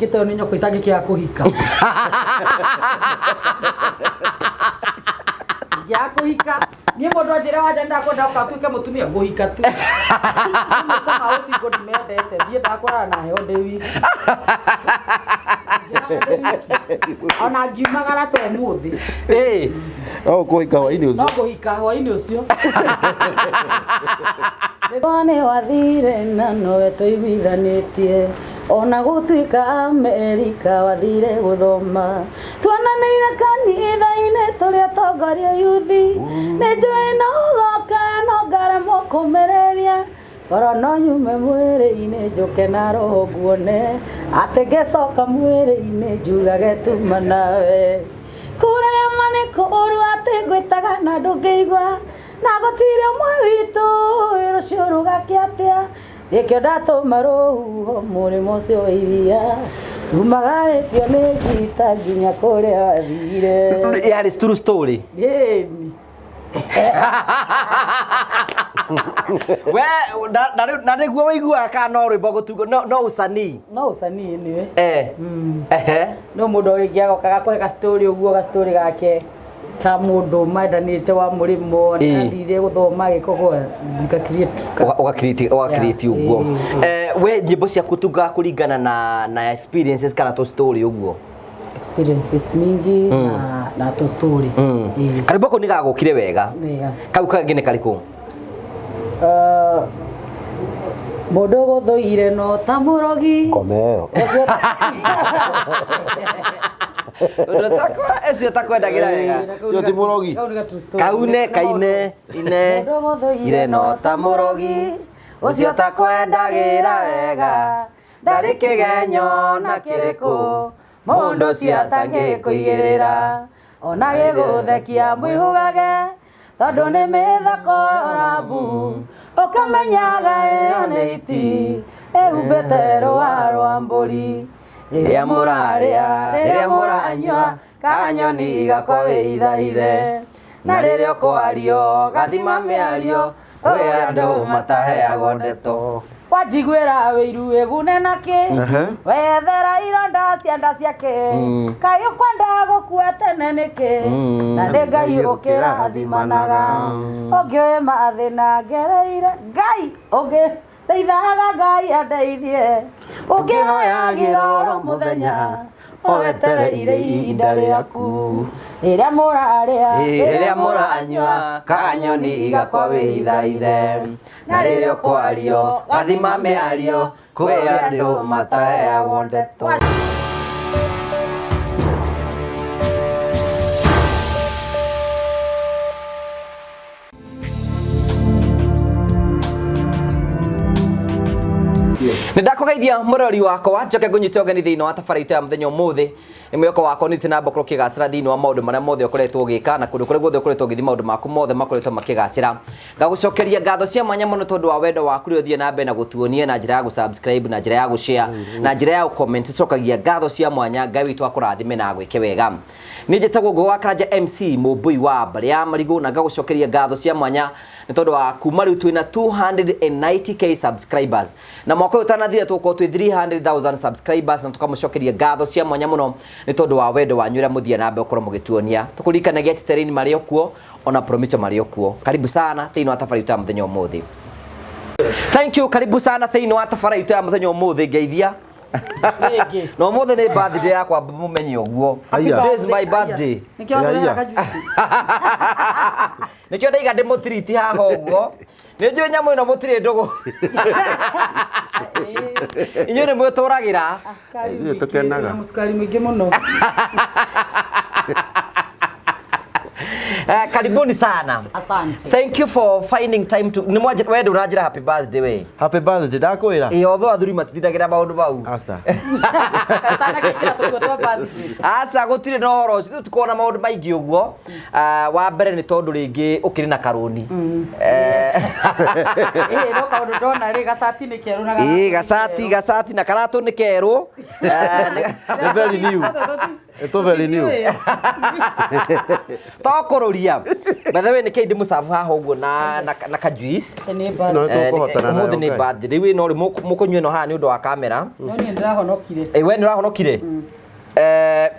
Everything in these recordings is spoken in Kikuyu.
Gĩteo nĩ nyoko itangĩkĩaga kũhika. Ingĩaga kũhika. Niĩ mũndũ anjĩre wanja nĩndakwenda ũka ũtuĩke mũtumia ngũhika tu. Niĩ ma ũcingo ndimendete. Niĩ ndakũrara na heho ndĩ wiki. Ingĩrara ndĩ wiki. Ona ngiumagara ta ũmũthĩ. Ĩĩ. No ũkũhika hwainĩ No ũcio. ngũhika hwainĩ ũcio. Nĩ wathire na nowe tũiguithanĩtie ona gũtuĩka Amerika wathire gũthoma tuonanĩire kanitha-inĩ tũrĩ atongoria yuthi nĩ njũĩ no ũgoka no ngaremwo kũmĩrĩria ngoro no nyume mwĩrĩ-inĩ njũke na roho nguone atĩ ngĩcoka mwĩrĩ-inĩ njugage tuma nawe kũrema nĩ kũũru atĩ ngwĩtaga na ndũngĩigua na gũtirĩ ũmwe witũ ũĩ rũciũ rũgakĩa atĩa nĩkĩo ndatũma rũhuho mũrĩmo ũcio wa iria umagarĩtio nĩ ngita nginya kũrĩa wathire. Yarĩ true story. Ĩni. We na nĩguo ũiguaga kana no rwĩmbo gũtugo no usanii. No usanii anyway. Eh. Ehe. No mũndũ rĩngĩ agoka gakũhe ka story ũguo ga story gake ka mũndũ mendanĩte wa mũrĩmo Ĩĩ. athire gũthoma agĩka nika create Ũga create ũguo. Ĩĩ. Eh, we nyĩmbo ciaku tungaga kũringana na experiences kana tũ story ũguo. Experiences mingi na to story. Ĩĩ. Karwĩmbo kau nĩ gagũkire wega. Wega. Kau kangĩ nĩ karĩkũ? Mũndũ gũthũire no ta mũrogi. Ngoma ĩyo. Ũcio Ũndũ takwa ũcio takwendagĩra wega. Ũcio ti mũrogi. Kau nĩ ga true story. Kaune kaine ine Mũndũ gũthũire ire no ta mũrogi ũcio takwendagĩra wega ndarĩ kĩgenyo na kĩrĩkũ mũndũ ũcio atangĩkũigĩrĩra. Ona gĩgũthekia mwĩhũgage tondũ nĩ mĩthako rambu ũkamenyaga ĩyo nĩ hiti ĩhumbĩte rũa rwa mbũri. Rĩrĩa mũrarĩa, rĩrĩa mũranyua, kanyoni gakwa wĩhithahithe na rĩrĩa ũkwario gathima mĩario kwĩ andũ mataheagwo ndeto. Wanjiguĩra wĩiru wĩgune nakĩ wethera ironda cia nda ciake kaĩ ũkwenda gũkua tene nĩkĩ na nĩ Ngai ũkĩrathimanaga ũngĩũĩ mathĩna ngereire Ngai ũngĩ teithaga Ngai andeithie ũngĩhoyagĩra oro mũthenya ũwetereire ihinda rĩaku rĩrĩa mũrarĩa Rĩrĩa mũranyua kanyoni gakwa wĩhithahithe na rĩrĩa ũkwario gathima mĩario kwĩ andũ mataheagwo ndeto. Nĩ ndakũgeithia mũrori wakwa njoke ngũnyite ũgeni thĩinĩ wa tabarĩra itũ ya mũthenya ũmũthĩ. Nĩ mwĩhoko wakwa nĩ na mbokorwo ũkĩgacĩra thĩinĩ wa maũndũ marĩa mothe ũkoretwo ũgĩka na kũndũ kũrĩa guothe ũkoretwo ũgĩthiĩ maũndũ maku mothe makoretwo makĩgacĩra. Ngagũcokeria ngatho cia mwanya mũno tondũ wa wendo waku rĩrĩa ũthiĩ na mbere na gũtuonia na njĩra ya gũ-subscribe, na njĩra ya gũ-share, na njĩra ya gũ-comment. Cokagia ngatho cia mwanya. Ngai witũ akũrathime na agwĩke wega. Niĩ njĩtagwo Ngũgĩ wa Karanja MC Mũmbũi wa mbarĩ ya Marigũ na ngagũcokeria ngatho cia mwanya nĩ tondũ wa kuma rĩu twĩna 290K subscribers na mwaka ũyũ ũtanathira tũgũkorwo twĩ 300,000 subscribers na tũkamũcokeria ngatho cia mwanya mũno nĩ tondũ wa wendo wanyu ũrĩa mũthiaga na mbere gũkorwo mũgĩtuonia. Tũkũririkanagia atĩ Terrain marĩ o kuo ona Promiso marĩ o kuo. Karibu sana thĩinĩ wa tabarĩra itũ ya mũthenya ũmũthĩ. Thank you, karibu sana thĩinĩ wa tabarĩra itũ ya mũthenya ũmũthĩ. Ngeithia. Rĩngĩ. Na ũmũthĩ nĩ birthday yakwa mũmenye ũguo. Aya. Today is my birthday. Nĩkĩo Aya. ngũrĩra kajuici. Nĩkĩo ndaiga ndĩmũtiriti haha ũguo. Nĩ njũĩ nyamũ ĩno mũtirĩ ndũgũ. Inyuĩ nĩ mwĩtũragĩra. Cukari Ithuĩ mũingĩ, tũkenaga. twĩna cukari mũingĩ mũno. Karibuni sana. Asante. Thank you for finding time to nĩ mwanjĩ we ndũranjĩra happy birthday we. Happy birthday ndakwĩra. Ĩ otho athuri matitindagĩra maũndũ mau. Aca. Katanakĩkĩra tũkuo twa birthday. Aca gũtirĩ na ũhoro ũcio tũtikona maũndũ maingĩ ũguo. Wa mbere nĩ tondũ rĩngĩ ũkĩrĩ na karũni. Ĩĩ no kaũndũ ndona rĩ gacati nĩ kerũ na Ĩ gacati gacati na karatũ nĩ kerũ. Nĩ very new. Ĩtũ very new. To kũrũria. By the way, nĩkĩĩ ndĩmũcabu haha ũguo na ka juice. Nĩ bad. No tũkũhotana nayo, Ũmũthĩ nĩ Ngai. birthday. Rĩu ĩno rĩ mũkũnyua ĩno haha nĩ ũndũ wa kamera. No niĩ ndĩrahonokire. Ĩ we nĩ ũrahonokire?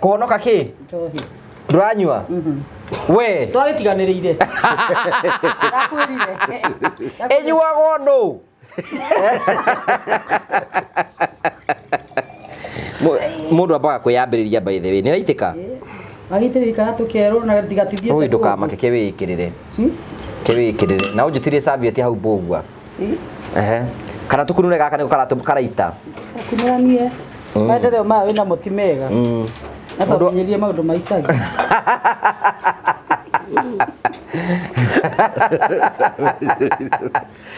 Kũhonoka kĩ? Njohi. Ndũranyua? We. Twagĩtiganĩrĩire. Ndakwĩrire. Ĩnyuagwo nũ? Mũndũ ambaga kwĩyambĩrĩria, by the way. Nĩ raitĩka? Magitĩrĩri kana tũkerwo na ndigatithiĩte. Ũyũ ndũkamake, kĩwĩkĩrĩre. Kĩwĩkĩrĩre. Na ũnjĩtĩrie serviette hau mbũgua. Ehe. Kana tũkunũre gaka nĩko karaita. Kunũranie. Maendeleo maya wĩna mo ti mega. Na twamenyerie maũndũ ma icagi.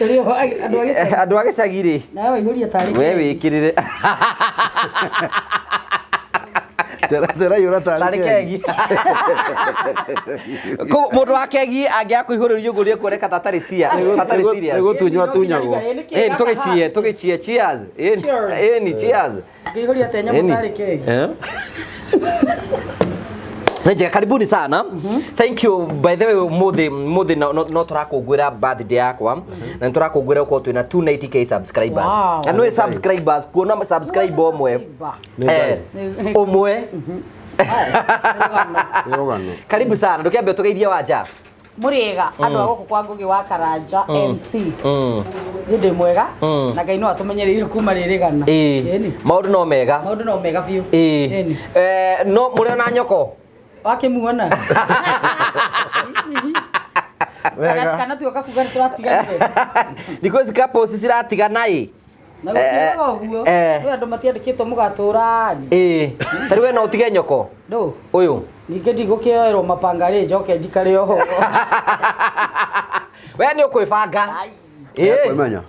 Tũrĩ o andũ a gĩcagi. Andũ a gĩcagi rĩ. Nawe waihũria tarĩ We wĩkĩrĩre. Teraiyũra Tarĩ tarĩ kegi. Koguo mũndũ wa kegi angĩaga kũihũrĩrio ũguo nĩekuoneka ta atarĩ atarĩ serious. Nĩ gũtunywo atunyagwo. Ĩni tũgĩchie, tũgĩchie, cheers. Ĩni, Cheers. ĩni, cheers. Ngĩihũria te nyamũ Ĩni. tarĩ kegi. Eh? Nĩ njega, karibuni sana. Thank you. By the way, mũthĩ no tũrakũngũĩra birthday yakwa na nĩ tũrakũngũĩra gũkorwo twĩna 290K subscribers. Wow. Na nĩ subscribers, kuona subscribe ũmwe. Nĩ Eh, Ngai. ũmwe. Nĩ rũgano. Karibu sana, ndũkĩambe ũtũgeithie Wanja. Mũrĩega andũ a gũkũ kwa Ngugi wa Karanja MC. Niĩ ndĩ mwega na Ngai no atũmenyereire kuma rĩrĩgana. Ĩĩ. Ĩni. Maũndũ no mega. Maũndũ no mega biũ. Ĩĩ. Ĩni. No mũrĩ ona nyoko? Wakĩmuona? Wega. Kana tuoka kuga nĩ tũratiganire. Thikũ ici couples ciratigana ĩ. Na gũtiaga ũguo. Kwĩ andũ matiandĩkĩtwo mũgatũrani. Ĩĩ. Ta rĩu we no ũtige nyoko? Ndũ. Ũyũ. Ningĩ ndigũkĩoerwo mapanga rĩ njoke njikare oho. We nĩ ũkwĩbanga. Ĩĩ. Kwĩmenya.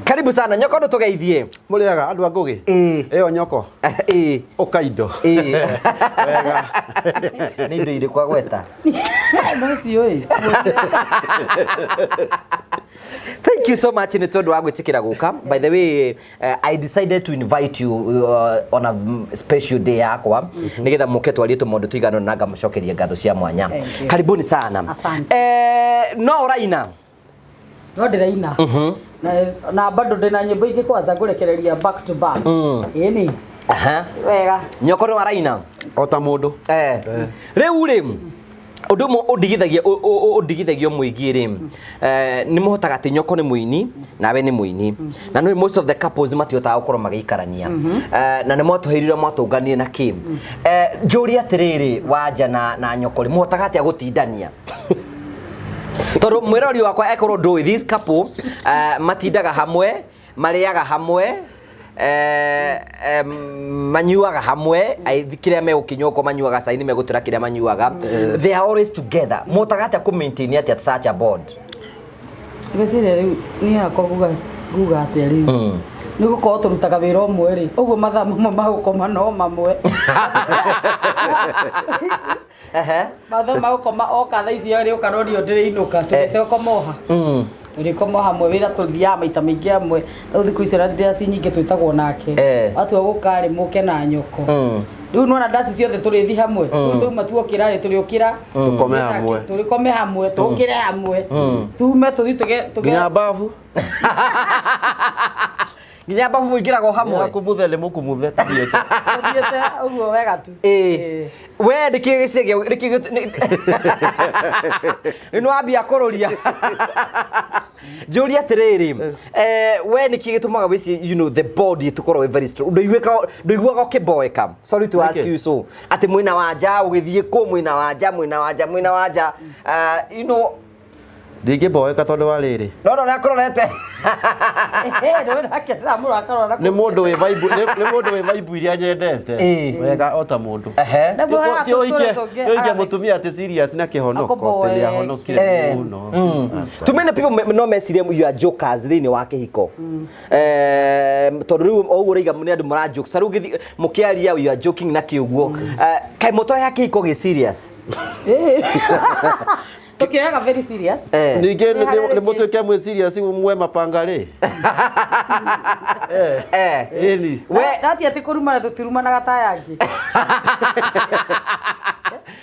Karibu sana nyoko, ndũtũgeithie. Mũrĩega andũ a Ngũgĩ. Ĩĩ. Ĩyo nyoko. Ĩĩ. Ũka indo. Ĩĩ. Wega. Nĩ indo irĩkũ agweta? Mũciĩ ĩ. Thank you so much nĩ tondũ wa gwĩtĩkĩra gũka. By the way, I decided to invite you on a special day yakwa nĩgetha mũke twarie tũmaũndũ tũigana ũna na ngamũcokeria ngatho cia mwanya. Thank you. Karibuni sana. Asante. No ũraina? No ndĩraina. Na bado ndĩna nyĩmbo ingĩ kwanza ngũrekereria back to back. Ĩni. Aha. Wega. Nyoko nĩ waraina? O ta mũndũ. Rĩu rĩ ũndũ ũmwe ũndigithagia ũndigithagia mũingĩ rĩ, nĩ mũhotaga atĩ nyoko nĩ mũini nawe nĩ mũini na nĩ most of the couples matihotaga gũkorwo magĩikarania. Na nĩ mwatũheirire mwatũnganire na kĩ. Njũrie atĩrĩrĩ, Wanja na nyoko rĩ, mũhotaga atĩa gũtindania? Tondũ mwĩrori wakwa ekorwo ndũĩ, this couple matindaga hamwe, marĩaga hamwe, manyuaga hamwe. Kĩrĩa megũkinyua ũko manyuaga cai nĩ megũtwĩra kĩrĩa manyuaga. They are always together. Mũhotaga atĩa kũ maintain atĩa such a bond? Ngwĩciria rĩu niĩ hakwa nguga atĩa rĩu nĩ gũkorwo tũrutaga wĩra ũmwe rĩ, ũguo mathaa mamwe ma gũkoma no mamwe. Mathaa ma gũkoma oka thaa icio rĩ ũka rorio ndĩrĩinũka tũgĩcoka moha tũrĩkoma hamwe, wĩra tũthiaga maita maingĩ hamwe. Rĩu thikũ icio na ndaci nyingĩ twĩtagwo nake. Watua gũka rĩ mũke na nyoko. Rĩu nĩwona ndaci ciothe tũrĩthi hamwe. Rĩu twauma tuokĩra rĩ tũrĩũkĩra Tũkome hamwe. Tũrĩkome hamwe, tũkĩre hamwe, tume tũthi tũge Nginya babu. Nginya babu mũingĩraga o hamwe? Kumuthe nĩ mũkumuthe tũthiĩte. Tũthiĩte ũguo wega tu. Ĩĩ. We nĩkĩ gĩciria nĩkĩ nĩ wambia kũrũria njũria atĩrĩrĩ, we nĩkĩ gĩtũmaga wĩci the body tũkorwo wĩ very strong? Ndũiguaga ũkĩboeka? Sorry to ask Nĩkĩ? you so atĩ mwĩna Wanja ũgĩthiĩ kũ, mwĩna Wanja, mwĩna Wanja, mwĩna Wanja, Ndingĩboeka tondũ wa rĩrĩ. No no nĩakũrorete. Nĩ nake ndĩramũrora akarora. Nĩ mũndũ wĩ vibe, nĩ mũndũ wĩ vibe iria nyendete. Ĩĩ. Wega o ta mũndũ. Ehe. Ti ũikie mũtumia atĩ serious na kĩhonoko atĩ nĩ ahonokire mũno. Aca. Too many people no mecirie you are jokers thĩinĩ wa kĩhiko. Tondũ rĩu o ũguo ũraiga nĩ andũ mara jokes. Ta rĩu mũkĩaria you are joking na kĩ ũguo. Kaĩ mũtoya kĩhiko gĩ serious? Tũkĩoyaga very serious. Ningĩ Nĩ harĩ nĩ mũtuĩke mwĩ serious mwe mapanga rĩ. Ĩni. We Nati atĩ kũrumana tũtirumanaga ta aya angĩ.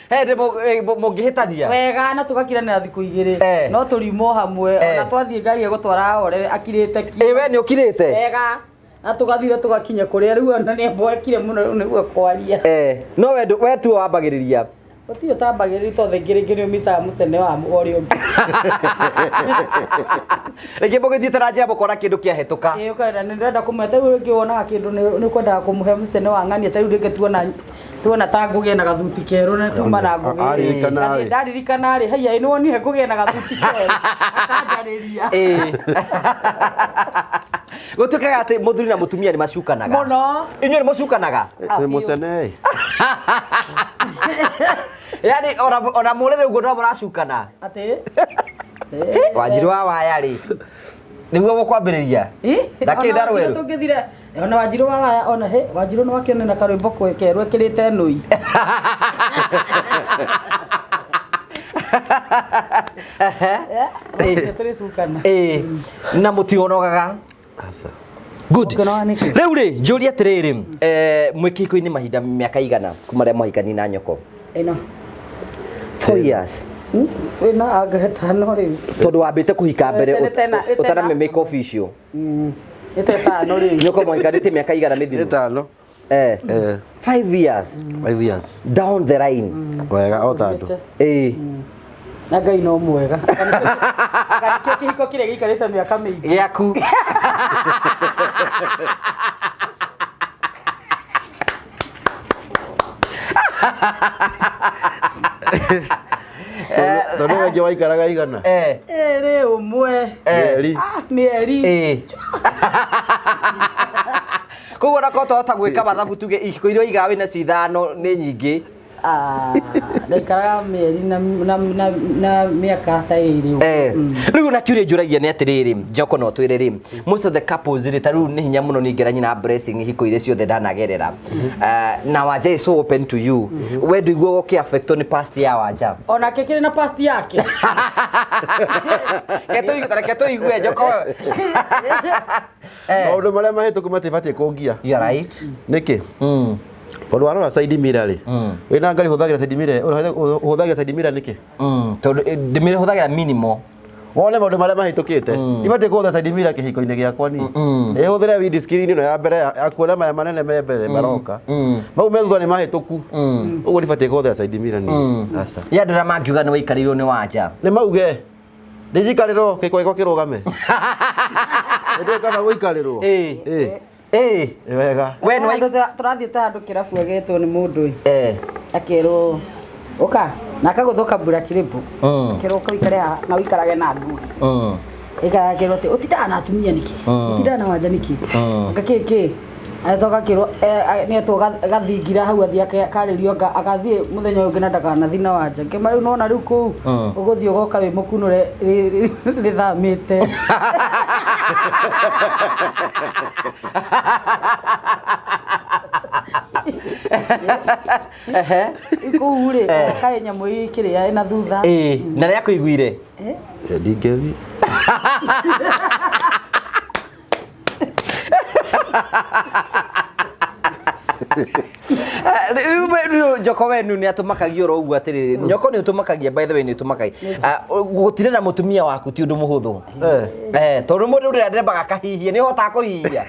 He ndĩ mũngĩhĩtania. Wega na tũgakiranĩra thikũ igĩrĩ. No tũriumwo hamwe. Ona twathiĩ ngari ĩgũtwara ahorere akirĩte ki. Ĩ we nĩ ũkirĩte? Wega. Na tũgathire tũgakinya kũrĩa rĩu ona nĩ mbwekire mũno rĩu nĩguo kwaria. No we we tuo wambagĩrĩria. Gũtirĩ ũtambagĩrĩria tondũ rĩngĩ rĩngĩ nĩ ũmicaga mũcene wa ũrĩa ũngĩ. Rĩngĩ mũgĩthiĩte na njĩra mũkona kĩndũ kĩahĩtũka. Ĩĩ ũkenda nĩ ndĩrenda kũmũhe ta rĩu rĩngĩ wonaga kĩndũ nĩ ũkwendaga kũmũhe mũcene wa ng'ania ta rĩu rĩngĩ tuona tuona ta ngũgĩe na gathuti kerũ na tuma na ngũgĩ. Aririkana rĩ. Ndaririkana rĩ haiya nĩ wonire ngũgĩe na gathuti kerũ akanjarĩria. Ĩĩ. Gũtuĩkaga atĩ mũthuri na mũtumia nĩ macukanaga. Mũno. Inyuĩ nĩ mũcukanaga? Twĩ mũcene ĩ. Yaani ona mũrĩrĩ ũguo no mũracukana. Atĩ? Wanjirũ wa waya rĩ. Nĩguo mũkwambĩrĩria. Na kĩ ndarwerũ? Tũngĩthire ona Wanjirũ wa waya ona he Wanjirũ nĩ wakĩone na karwĩmbo kerũ ekĩrĩte nũi. Tũrĩcukana. Ĩĩ. Na mũtionogaga. Aca. Good. Ũkĩnoga nĩkĩ? Rĩu rĩ, njũrie atĩrĩrĩ, mwĩ kĩhiko-inĩ mahinda mĩaka igana kuma rĩrĩa mwahikania na nyoko? Ĩna. 4 years. Ĩna anga ĩtano rĩu. Tondũ wambĩte kũhika mbere Ĩtena, ĩtena. ũtaname make official. Ĩta ĩtano rĩu. Nyoko mwahikanĩtie mĩaka igana mĩthiru? Ĩtano. 5 years. 5 years. Down the line. Wega o ta andũ. Na Ngai no mwega. Anga nĩkĩo kĩhiko kĩrĩa gĩikarĩte mĩaka mĩingĩ. Gĩaku. Tondũ wengĩ waikaraga igana. Ĩrĩ ũmwe. Mĩeri. Mĩeri. Koguo ona korwo twahota gwĩka mathabu tuge ihiko iria ũigaga wĩna cio ithano nĩ nyingĩ. Ndaikaraga mĩeri na mĩaka ta ĩrĩ ũguo. Rĩu na kĩũria njũragia nĩ atĩrĩrĩ, Njoko no twĩre rĩ, most of the couples rĩ, ta rĩu nĩ hinya mũno niĩ ngera nyina blessing ihiko iria ciothe ndanagerera. Na Wanja is so open to you. We ndũiguaga ũkĩ affectwo nĩ past ya Wanja? Onake kĩrĩ na past yake. Reke tũigue Njoko. Maũndũ marĩa mahĩtũku matibatiĩ kũngia. You are right. Nĩkĩ? Tondũ warora side mirror rĩ, wĩna ngari ũhũthagĩra side mirror, ũhũthagĩra side mirror nĩkĩ? Tondũ ndĩmĩhũthagĩra minimal. Wone maũndũ marĩa mahĩtũkĩte. Ibatiĩ kũhũthĩra side mirror kĩhiko-inĩ gĩakwa niĩ. Ĩhũthĩre windscreen ĩno ya mbere ya kuona maya manene me mbere maroka. Mau me thutha nĩ mahĩtũku. Ũguo ndibatiĩ kũhũthĩra side mirror niĩ. Aca. Ya andũ arĩa mangiuga nĩ waikarĩirwo nĩ Wanja. Nĩ mauge. Ndĩnjikarĩrwo kĩhiko gĩakwa kĩrũgame. Nĩndĩũĩ kaba gũikarĩrwo. Ĩ wega. We nĩ Handũ tũrathiĩte handũ kĩrabu agetwo nĩ mũndũ ĩ. Akerwo ũka na akagũthũka mbura kĩrĩbũ. Akerwo ũka ũikare haha na ũikarage na athuri. Aikaraga akerwo atĩ ũtindaga na atumia nĩkĩ? Ũtindaga na Wanja nĩkĩ? Anga kĩ kĩ? Agĩcoka akĩrwo nĩetwo gathingira hau athiĩ akarĩrio anga agathiĩ mũthenya ũyũ ũngĩ na ndakanathi na Wanja. Ngĩma rĩu nĩwona rĩu kũu ũgũthiĩ ũgoka wĩ mũkunũre rĩthamĩte. Kũu rĩ, kaĩ nyamũ ĩkĩrĩa ĩna thutha. Na rĩa kũiguire? Ndingĩthiĩ. Rĩu Njoko we nĩ atũmakagia oro ũguo atĩrĩrĩ, Nyoko nĩ ũtũmakagia, by the way nĩ ũtũmakagia. Gũtirĩ na mũtumia waku ti ũndũ mũhũthũ. Tondũ mũndũ ũrĩa ndembaga akahihia, nĩ ũhotaga kũhihia?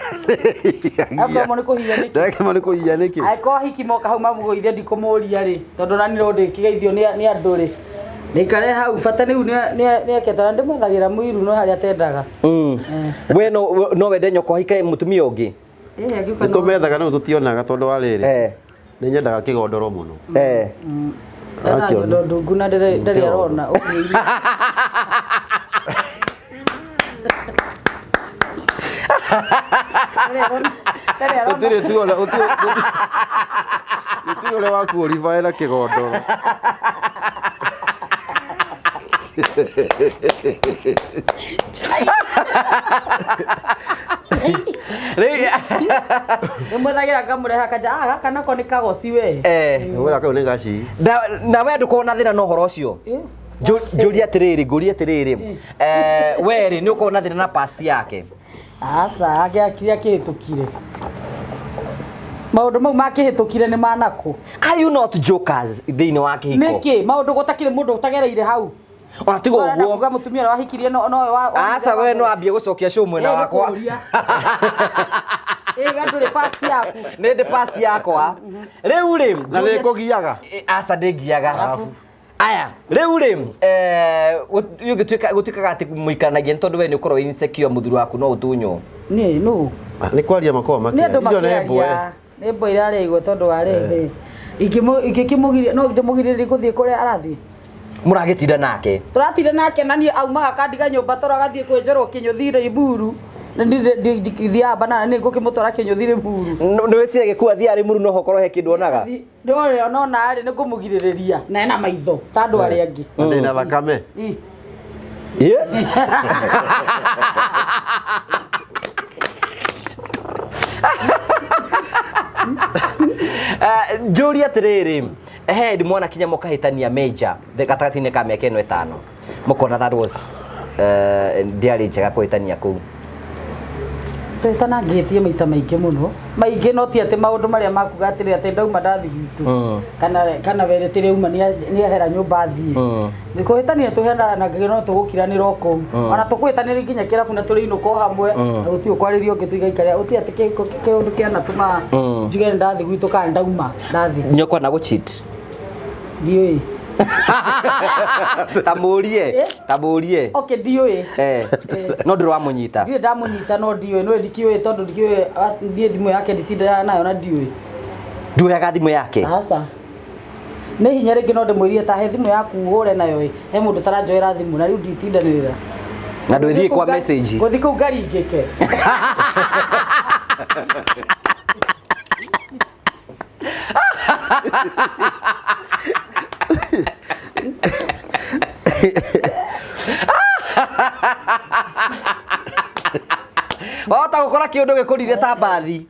Ndekemo nĩ kũhihia nĩkĩ? Ndekemo nĩ kũhihia nĩkĩ? Angĩkorwo hiki moka hau mamũgũithie ndikũmũria rĩ, tondũ nani no ndĩkĩgeithio nĩ andũ rĩ. Ndĩikare hau bata rĩu nĩekete na ndĩmwethagĩra mũiru no harĩa atendaga. We no wende nyoko ahike mũtumia ũngĩ? Nĩ tũmethaga no tũtionaga tondũ wa rĩrĩ. Nĩ nyendaga kĩgondoro mũno. Ndena nyondo ndungu na ndarĩ arona. Gũtirĩ tuona, gũtirĩ ũrĩa wa qualify na kĩgondoro. Ndĩmwethagĩra ngamũrehe akanja, gaka nako nĩ kagoci we. Ũgũra kau nĩ gaci. Na we ndũkoragwo na thĩna na ũhoro ũcio? Njũrie atĩrĩrĩ, ngũrie atĩrĩrĩ. We rĩ, nĩ ũkoragwo na thĩna na past yake? Aca, kĩrĩa kĩhĩtũkire. Maũndũ mau makĩhĩtũkire nĩ manakũ. Are you not jokers thĩinĩ wa kĩhiko? Nĩkĩ maũndũ gũtakĩrĩ mũndũ ũtagereire hau? Ona tiga Ũrenda ũguo. kuga mũtumia ũrĩa wahikirie no nowe wa Aca we no ambie gũcokia show mwena wakwa. Ĩ we ndũrĩ past yaku. Nĩ ndĩ past yakwa. Rĩu rĩ, Na nĩ kũgiaga. Aca ndĩngiaga. Aya, rĩu rĩ, ũngĩtuĩka gũtuĩkaga atĩ mũikaranagia nĩ tondũ we nĩ ũkorwo wĩ insecure mũthuri waku no ũtunywo. Niĩ nũ? Nĩ kwaria makoragwo Nĩ andũ makĩaria. Icio nĩ mbwe. makĩaria. Nĩ mbwe irarĩa igwa tondũ wa rĩrĩ. Ingĩkĩmũgiria no ndĩmũgirĩrĩrie gũthiĩ kũrĩa arathiĩ. Mũragĩtinda nake. Tũratinda nake na niĩ aumaga akandiga nyũmba toro agathiĩ kwĩnjerwo kĩnyũthi Limuru. Na niĩ ndithiaga banana nĩ ngũkĩmũtwara kĩnyũthi Limuru. Nĩ wĩciragia kũu athiaga Limuru no hokorwo he kĩndũ onaga? Ndore onona rĩ nĩ ngũmũgirĩrĩria na ena maitho ta andũ arĩa angĩ. Na ndĩna thakame. Ĩ. Njũrie atĩrĩrĩ, he hĩndĩ mwana kinya mũkahĩtania major gatagatĩ-inĩ ka mĩaka ĩno ĩtano mũkona that was ndĩarĩ njega kũhĩtania kũu? Tũhĩtanangĩtie maita maingĩ mũno maingĩ, no ti atĩ maũndũ marĩa makuga atĩrĩ atĩ ndauma ndathiĩ gwitũ kana we rĩtĩrĩ uma nĩehera nyũmba athiĩ. Nĩ kũhĩtania tũhĩtanagĩria no tũgũkiranĩra o kũu ona tũkũhĩtanĩria nginya kĩrabu na tũrĩinũka o hamwe na gũtirĩ ũkwarĩria ũngĩ tũigaikara gũtirĩ atĩ kĩũndũ kĩanatũma njuge nĩ ndathiĩ gwitũ kana ndauma ndathiĩ. Nyokwa na gũcheat? Ndiũĩ. Ta mũrie, ta mũrie. Okay, ndiũĩ. No ndũrĩ wamũnyita? Ndirĩ ndamũnyita no ndiũĩ, no ndikĩũĩ tondũ ndikĩũĩ niĩ thimũ yake nditindaga nayo na ndiũĩ. Nduoyaga thimũ yake? Aca. Nĩ hinya rĩngĩ no ndĩmwĩrire ta he thimũ yaku ũhũre nayo ĩ, he mũndũ taranjoera thimũ na rĩu nditindanĩrĩra. Na ndũgĩthiĩ kwa message? Gũthiĩ kũu ngaringĩke. Wahota gũkora kĩũndũ gĩkũrire ta mbathi.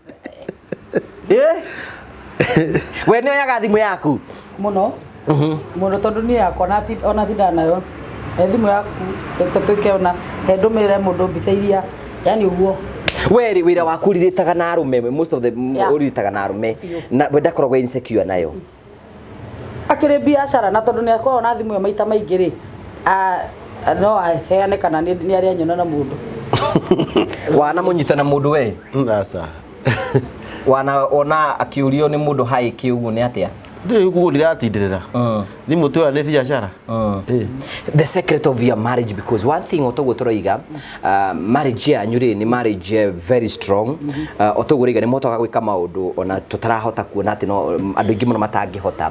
We nĩ oyaga thimũ yaku? Mũno. Mũno tondũ niĩ yakwa ona tindaga nayo. He thimũ yaku reke tuĩke ona he ndũmĩre mũndũ mbica iria yani ũguo. We rĩ wĩra waku ũrirĩtaga na arũme, most of the ũrirĩtaga na arũme. Na we ndakoragwo insecure nayo? Akĩrĩ biacara na tondũ nĩ akoragwo na thimũ ĩyo maita maingĩ rĩ, no aheane kana nĩ arĩa nyona na mũndũ. Wana mũnyita na mũndũ we? Aca. Wana ona akĩũrio nĩ mũndũ hai kĩ ũguo nĩ atĩa? Ndĩ ũguo ndĩratindĩrĩra. Thimũ tuoya nĩ biacara. The secret of your marriage, because one thing otoguo tũroiga, marriage yanyu rĩ nĩ marriage very strong. Otoguo rĩiga nĩ mũhotaga gwĩka maũndũ ona tũtarahota kuona atĩ no andũ aingĩ mũno matangĩhota.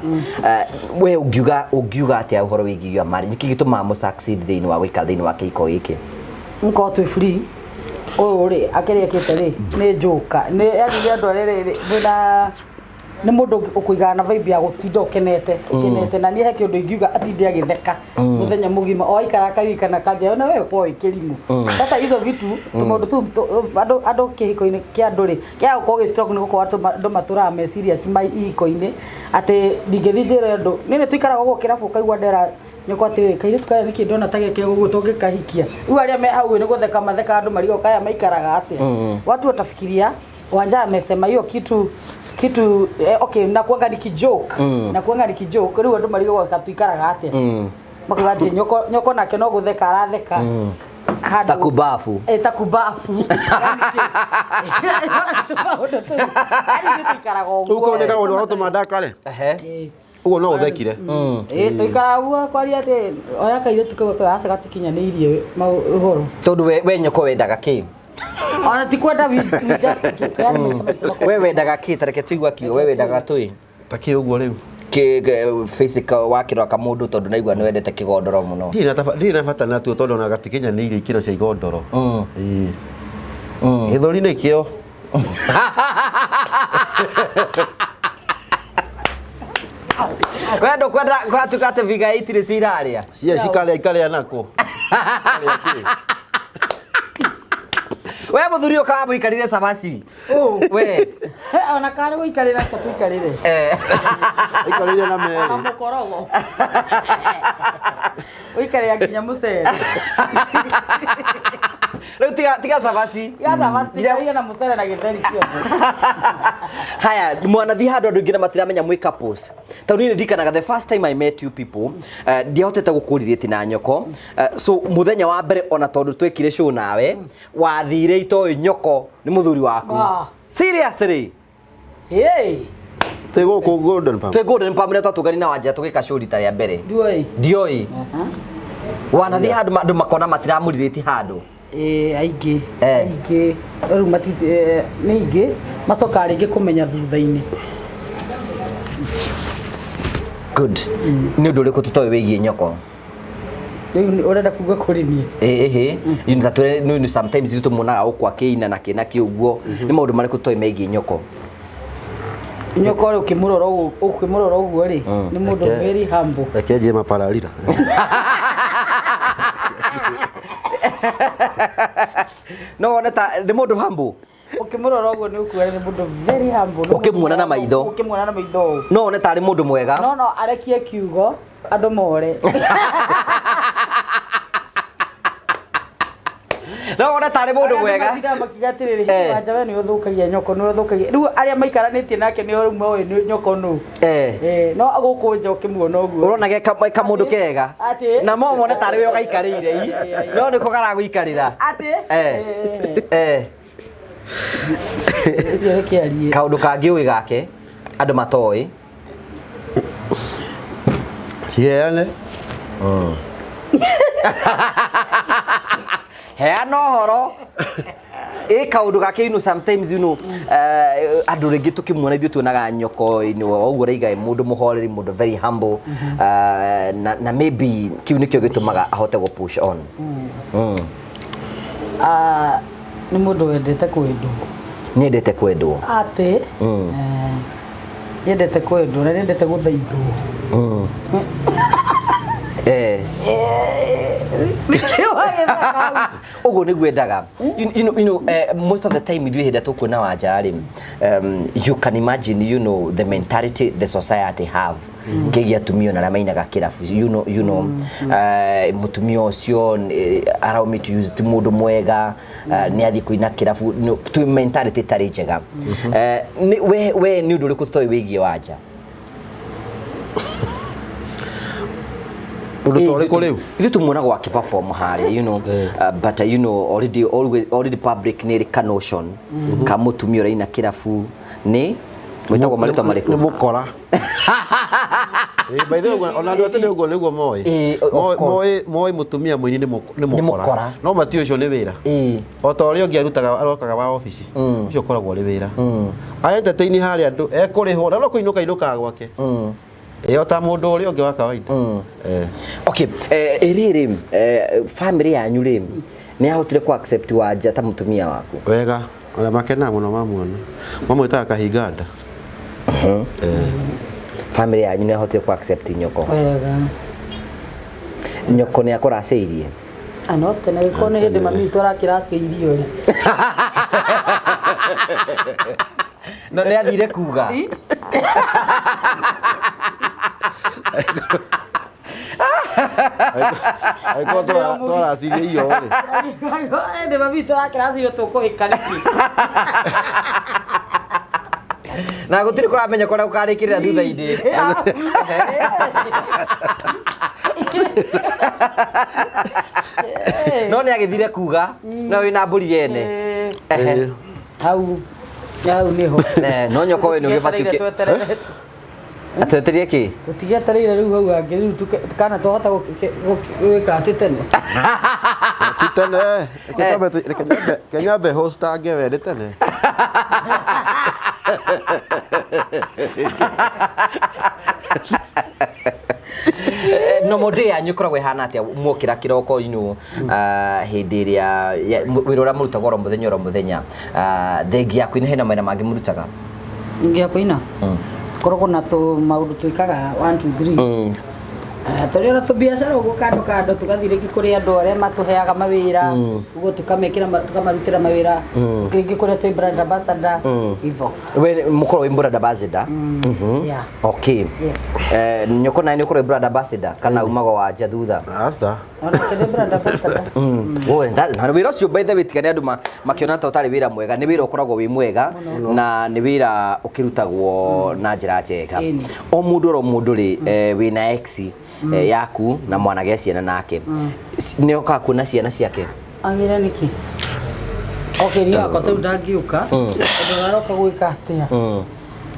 We ũngiuga atĩa ũhoro wĩgiĩ your marriage? Nĩkĩ gĩtũmaga mũ succeed thĩinĩ wa gũikara thĩinĩ wa kĩhiko gĩkĩ? Nĩkorwo twĩ free. Ũyũ rĩ akĩrĩa ekĩte rĩ nĩ njoka. Nĩ yani nĩ andũ arĩa rĩ mwĩna nĩ mũndũ ũkũigana na vibe ya gũtinda ũkenete ũkenete na niĩ he kĩũndũ ingiuga atinde agĩtheka mũthenya mũgima o aikara akaririkana kanja ona we ũkorwo wĩ kĩrimũ. Sasa hizo vitu tũmaũndũ tũu andũ kĩhiko-inĩ kĩa andũ rĩ kĩa gũkorwo gĩ strong nĩ gũkorwo andũ matũraga meciria ci ma ihiko-inĩ atĩ ndingĩthiĩ njĩre ũndũ. Niĩ nĩ tũikaraga ũguo kĩrabu ũkaigua ndera nyũkwa atĩrĩrĩ kairĩtu karĩa nĩkĩ ndona ta geke ũguo tũngĩkahikia. Rĩu arĩa me hau nĩ gũtheka matheka andũ marigwo kaya maikaraga atĩa. Watu watafikiria Wanja amesema hiyo kitu okay, na kuanga ni kijoke. Na kuanga ni kijoke rĩu andũ marigwo gatuikaraga atĩa. Makuga atĩ nyoko nake no gũtheka aratheka. Handũ Takubafu. Takubafu. Yaani tuikaraga ũguo. Ũguo nĩ kaũndũ ga gũtũma ndakare. Ũguo no ũthekire. Tũikaraga ũguo kwaria atĩ oya kairĩtu kau aca gatikinyanĩirie ũhoro. Tondũ we nyoko wendaga kĩ? Ona ti kwenda we just do. Yaani maica maitũ makorwo. We wendaga kĩ? Ta reke tũigua kiugo we wendaga tũĩ. Ta kĩ ũguo rĩu? Kĩ physical wakĩrora kamũndũ tondũ naigua nĩ wendete kĩgondoro mũno. Ndirĩ na bata natuo tondũ ona gatikinyanĩirie ikĩro cia igondoro. Gĩthũri nĩkĩo. We ndũkwenda gwatuĩka atĩ biga itirĩ cio irarĩa? Cia cikarĩa ikarĩa nako. Ikarĩa kĩ? We mũthuri ũyũ kawa mũikarĩre cabaci. We. Ona karĩ gũikarĩra ta tũikarĩre. Aikarĩire na merĩ. Ona mũkorogo. Ũikarĩra nginya mũcere. Rĩu tiga tiga cabaci. Tiga cabaci, tiga na mũcere na gĩtheri ciothe. Haya, mwanathiĩ handũ andũ aingĩ na matiramenya mwĩ couples. Tondũ niĩ ndirikanaga the first time I met you people, ndiahotete gũkũrirĩti na nyoko. So mũthenya wa mbere ona tondũ twekire show nawe, wathire itoĩ nyoko nĩ mũthuri waku. Ah. Seriously? Hey, Twĩ gũkũ Golden Palm. Twĩ Golden Palm rĩrĩa twatũngani na Wanja tũgĩka show rita rĩa mbere. Ndiũĩ. Ndiũĩ. Wanathiĩ handũ andũ makona matiramũrirĩti handũ. Ĩĩ, aingĩ. Eh. Aingĩ. Rĩu nĩ aingĩ macokaga rĩngĩ kũmenya thutha-inĩ. Good. Nĩ ũndũ ũrĩkũ tũtoĩ wĩgiĩ nyoko? Rĩu ũrenda kuga kũrĩ niĩ? Ĩhĩ, you know, sometimes ithuĩ tũmuonaga gũkũ akĩina na kĩ na kĩ ũguo. Nĩ maũndũ marĩkũ tũtoĩ megiĩ nyoko? Nyoko rĩ ũkĩmũrora ũguo ũkĩmũrora ũguo rĩ nĩ mũndũ very humble. Reke njie mapararira. No wone ta nĩ mũndũ humble. Ũkĩmũrora ũguo nĩ ũkuona nĩ mũndũ very humble. Nĩ mũndũ Ũkĩmuona na maitho. Ũkĩmuona na maitho ũũ. No wone tarĩ mũndũ mwega. No no arekie kiugo andũ more. No wone tarĩ mũndũ mwega. Matindaga makiuga atĩrĩrĩ, Eh. Wanja we nĩ ũthũkagia nyoko, nĩ ũthũkagia. Rĩu arĩa maikaranĩtie nake nĩo rĩu moĩ nĩ nyoko nũ. Eh. Eh, no gũkũ nja ũkĩmuona ũguo. Ũrona ge kamũndũ kega. Atĩ. Na mo mone tarĩ we ũgaikarĩire i. No nĩko karagũikarĩra. Atĩ. Eh. Eh. Ũcio reke arie. Kaũndũ kangĩ ũĩ gake andũ matoĩ. Ciheane. Heana ũhoro. Ĩ kaũndũ gake you know, sometimes you know, andũ rĩngĩ tũkĩmuona ithuĩ tuonaga nyoko you know, ũguo ũraiga ĩ mũndũ mũhoreri mũndũ very humble na maybe kĩu nĩkĩo gĩtũmaga ahote gũ push on. Ah, nĩ mũndũ wendete kwendwo. Nĩendete kwendwo. Atĩ. Nĩendete kwendwo na nĩendete gũthaithwo. Eh. Nĩkĩo wagĩthaka hau. Ũguo nĩguo endaga. You know, most of the time ithuĩ hĩndĩ ĩrĩa tũkuona Wanja rĩ, you can imagine you know the mentality the society have kĩgiĩ atumia ona arĩa mainaga kĩrabu you know, mũtumia ũcio allow me to use ti mũndũ mwega nĩ athiĩ kũina kĩrabu no, tu mentality ĩtarĩ njega. We nĩ ũndũ ũrĩkũ tũtoĩ wĩgiĩ Wanja? Ũndũ ta ũrĩkũ rĩu? Ithuĩ tumuonaga akĩ perform harĩa you know but you know already already, already public nĩ ĩrĩ ka notion ka mũtumia ũraina kĩrabu nĩ mwĩtagwo marĩtwa Nĩ marĩkũ? mũkora. By the way, ona andũ a tene ũguo nĩguo moĩ. Of course. Moĩ mũtumia mũini nĩ Nĩ mũkora. mũkora. No matiũĩ ũcio nĩ wĩra. O ta ũrĩa ũngĩ arutaga arokaga wa obici. Ũcio ũkoragwo ũrĩ wĩra. A entertain harĩa andũ ekũrĩhwo na no kũinũka inũkaga gwake. O ta mũndũ ũrĩa ũngĩ wa kawaida. Okay, rĩrĩ family yanyu rĩ nĩ yahotire ku accept Wanja ta mũtumia waku? Wega, ona makenaga mũno mamuona. Mamwĩtaga kahinga nda. Family yanyu nĩ yahotire ku accept nyoko? Wega. Nyoko nĩ akũracĩirie? Ano tene gĩkorwo nĩ hĩndĩ mami witũ arakĩracĩirio rĩ. No nĩ athire kuga. Angĩkorwo twaracirie iyo rĩ. Hĩndĩ mami witũ arakĩracĩirio tũkũhĩka nĩkĩ? Na gũtirĩ kũramenya kũrĩa gũkarĩkĩrĩra thutha-inĩ. No nĩ agĩthire kuga no wĩna mbũri yene. Ehe. Hau hau nĩho. No nyoko we nĩ ũgĩbatiĩ Twetereire. Atweterie kĩ? Tũtigĩetereire rĩu hau hangĩ rĩu kana twahota gwĩka atĩ tene. Ti tene. Reke reke nyambe hostange we nĩ tene. No mũndũ yanyu ĩkoragwo ĩhana atĩa mwokĩra kĩroko you know, hĩndĩ ĩrĩa wĩra ũrĩa mũrutaga oro mũthenya oro mũthenya thengia ya kũina hena mawĩra mangĩ mũrutaga? Ngĩa kũina. Koragwo na tũ maũndũ twĩkaga 1 2 3. Tũrĩ ona tũbiacara ũguo kando kando tũgathiĩ rĩngĩ kũrĩ andũ arĩa matũheaga mawĩra ũguo tũkamekĩra tũkamarutĩra mawĩra rĩngĩ kũrĩa twĩ brand ambassador hivyo. We mũkorwo wĩ brand ambassador? Yeah. Okay. Yes. Nyoko nawe nĩ ũkorwo wĩ brand ambassador kana umaga Wanja thutha? Aca. Ona kĩrĩ brand ambassador. Oh, na wĩra ũcio by the way tiga nĩ andũ makĩona ta ũtarĩ wĩra mwega, nĩ wĩra ũkoragwo wĩ mwega na nĩ wĩra ũkĩrutagwo na njĩra njega. Ĩni. O mũndũ oro mũndũ rĩ, wĩna ex yaku na mwanagĩa ciana nake, nĩ okaga kuona ciana ciake? Agĩre nĩkĩ? Okĩria wakwa tau ndangĩũka tondũ aroka gwĩka atĩa?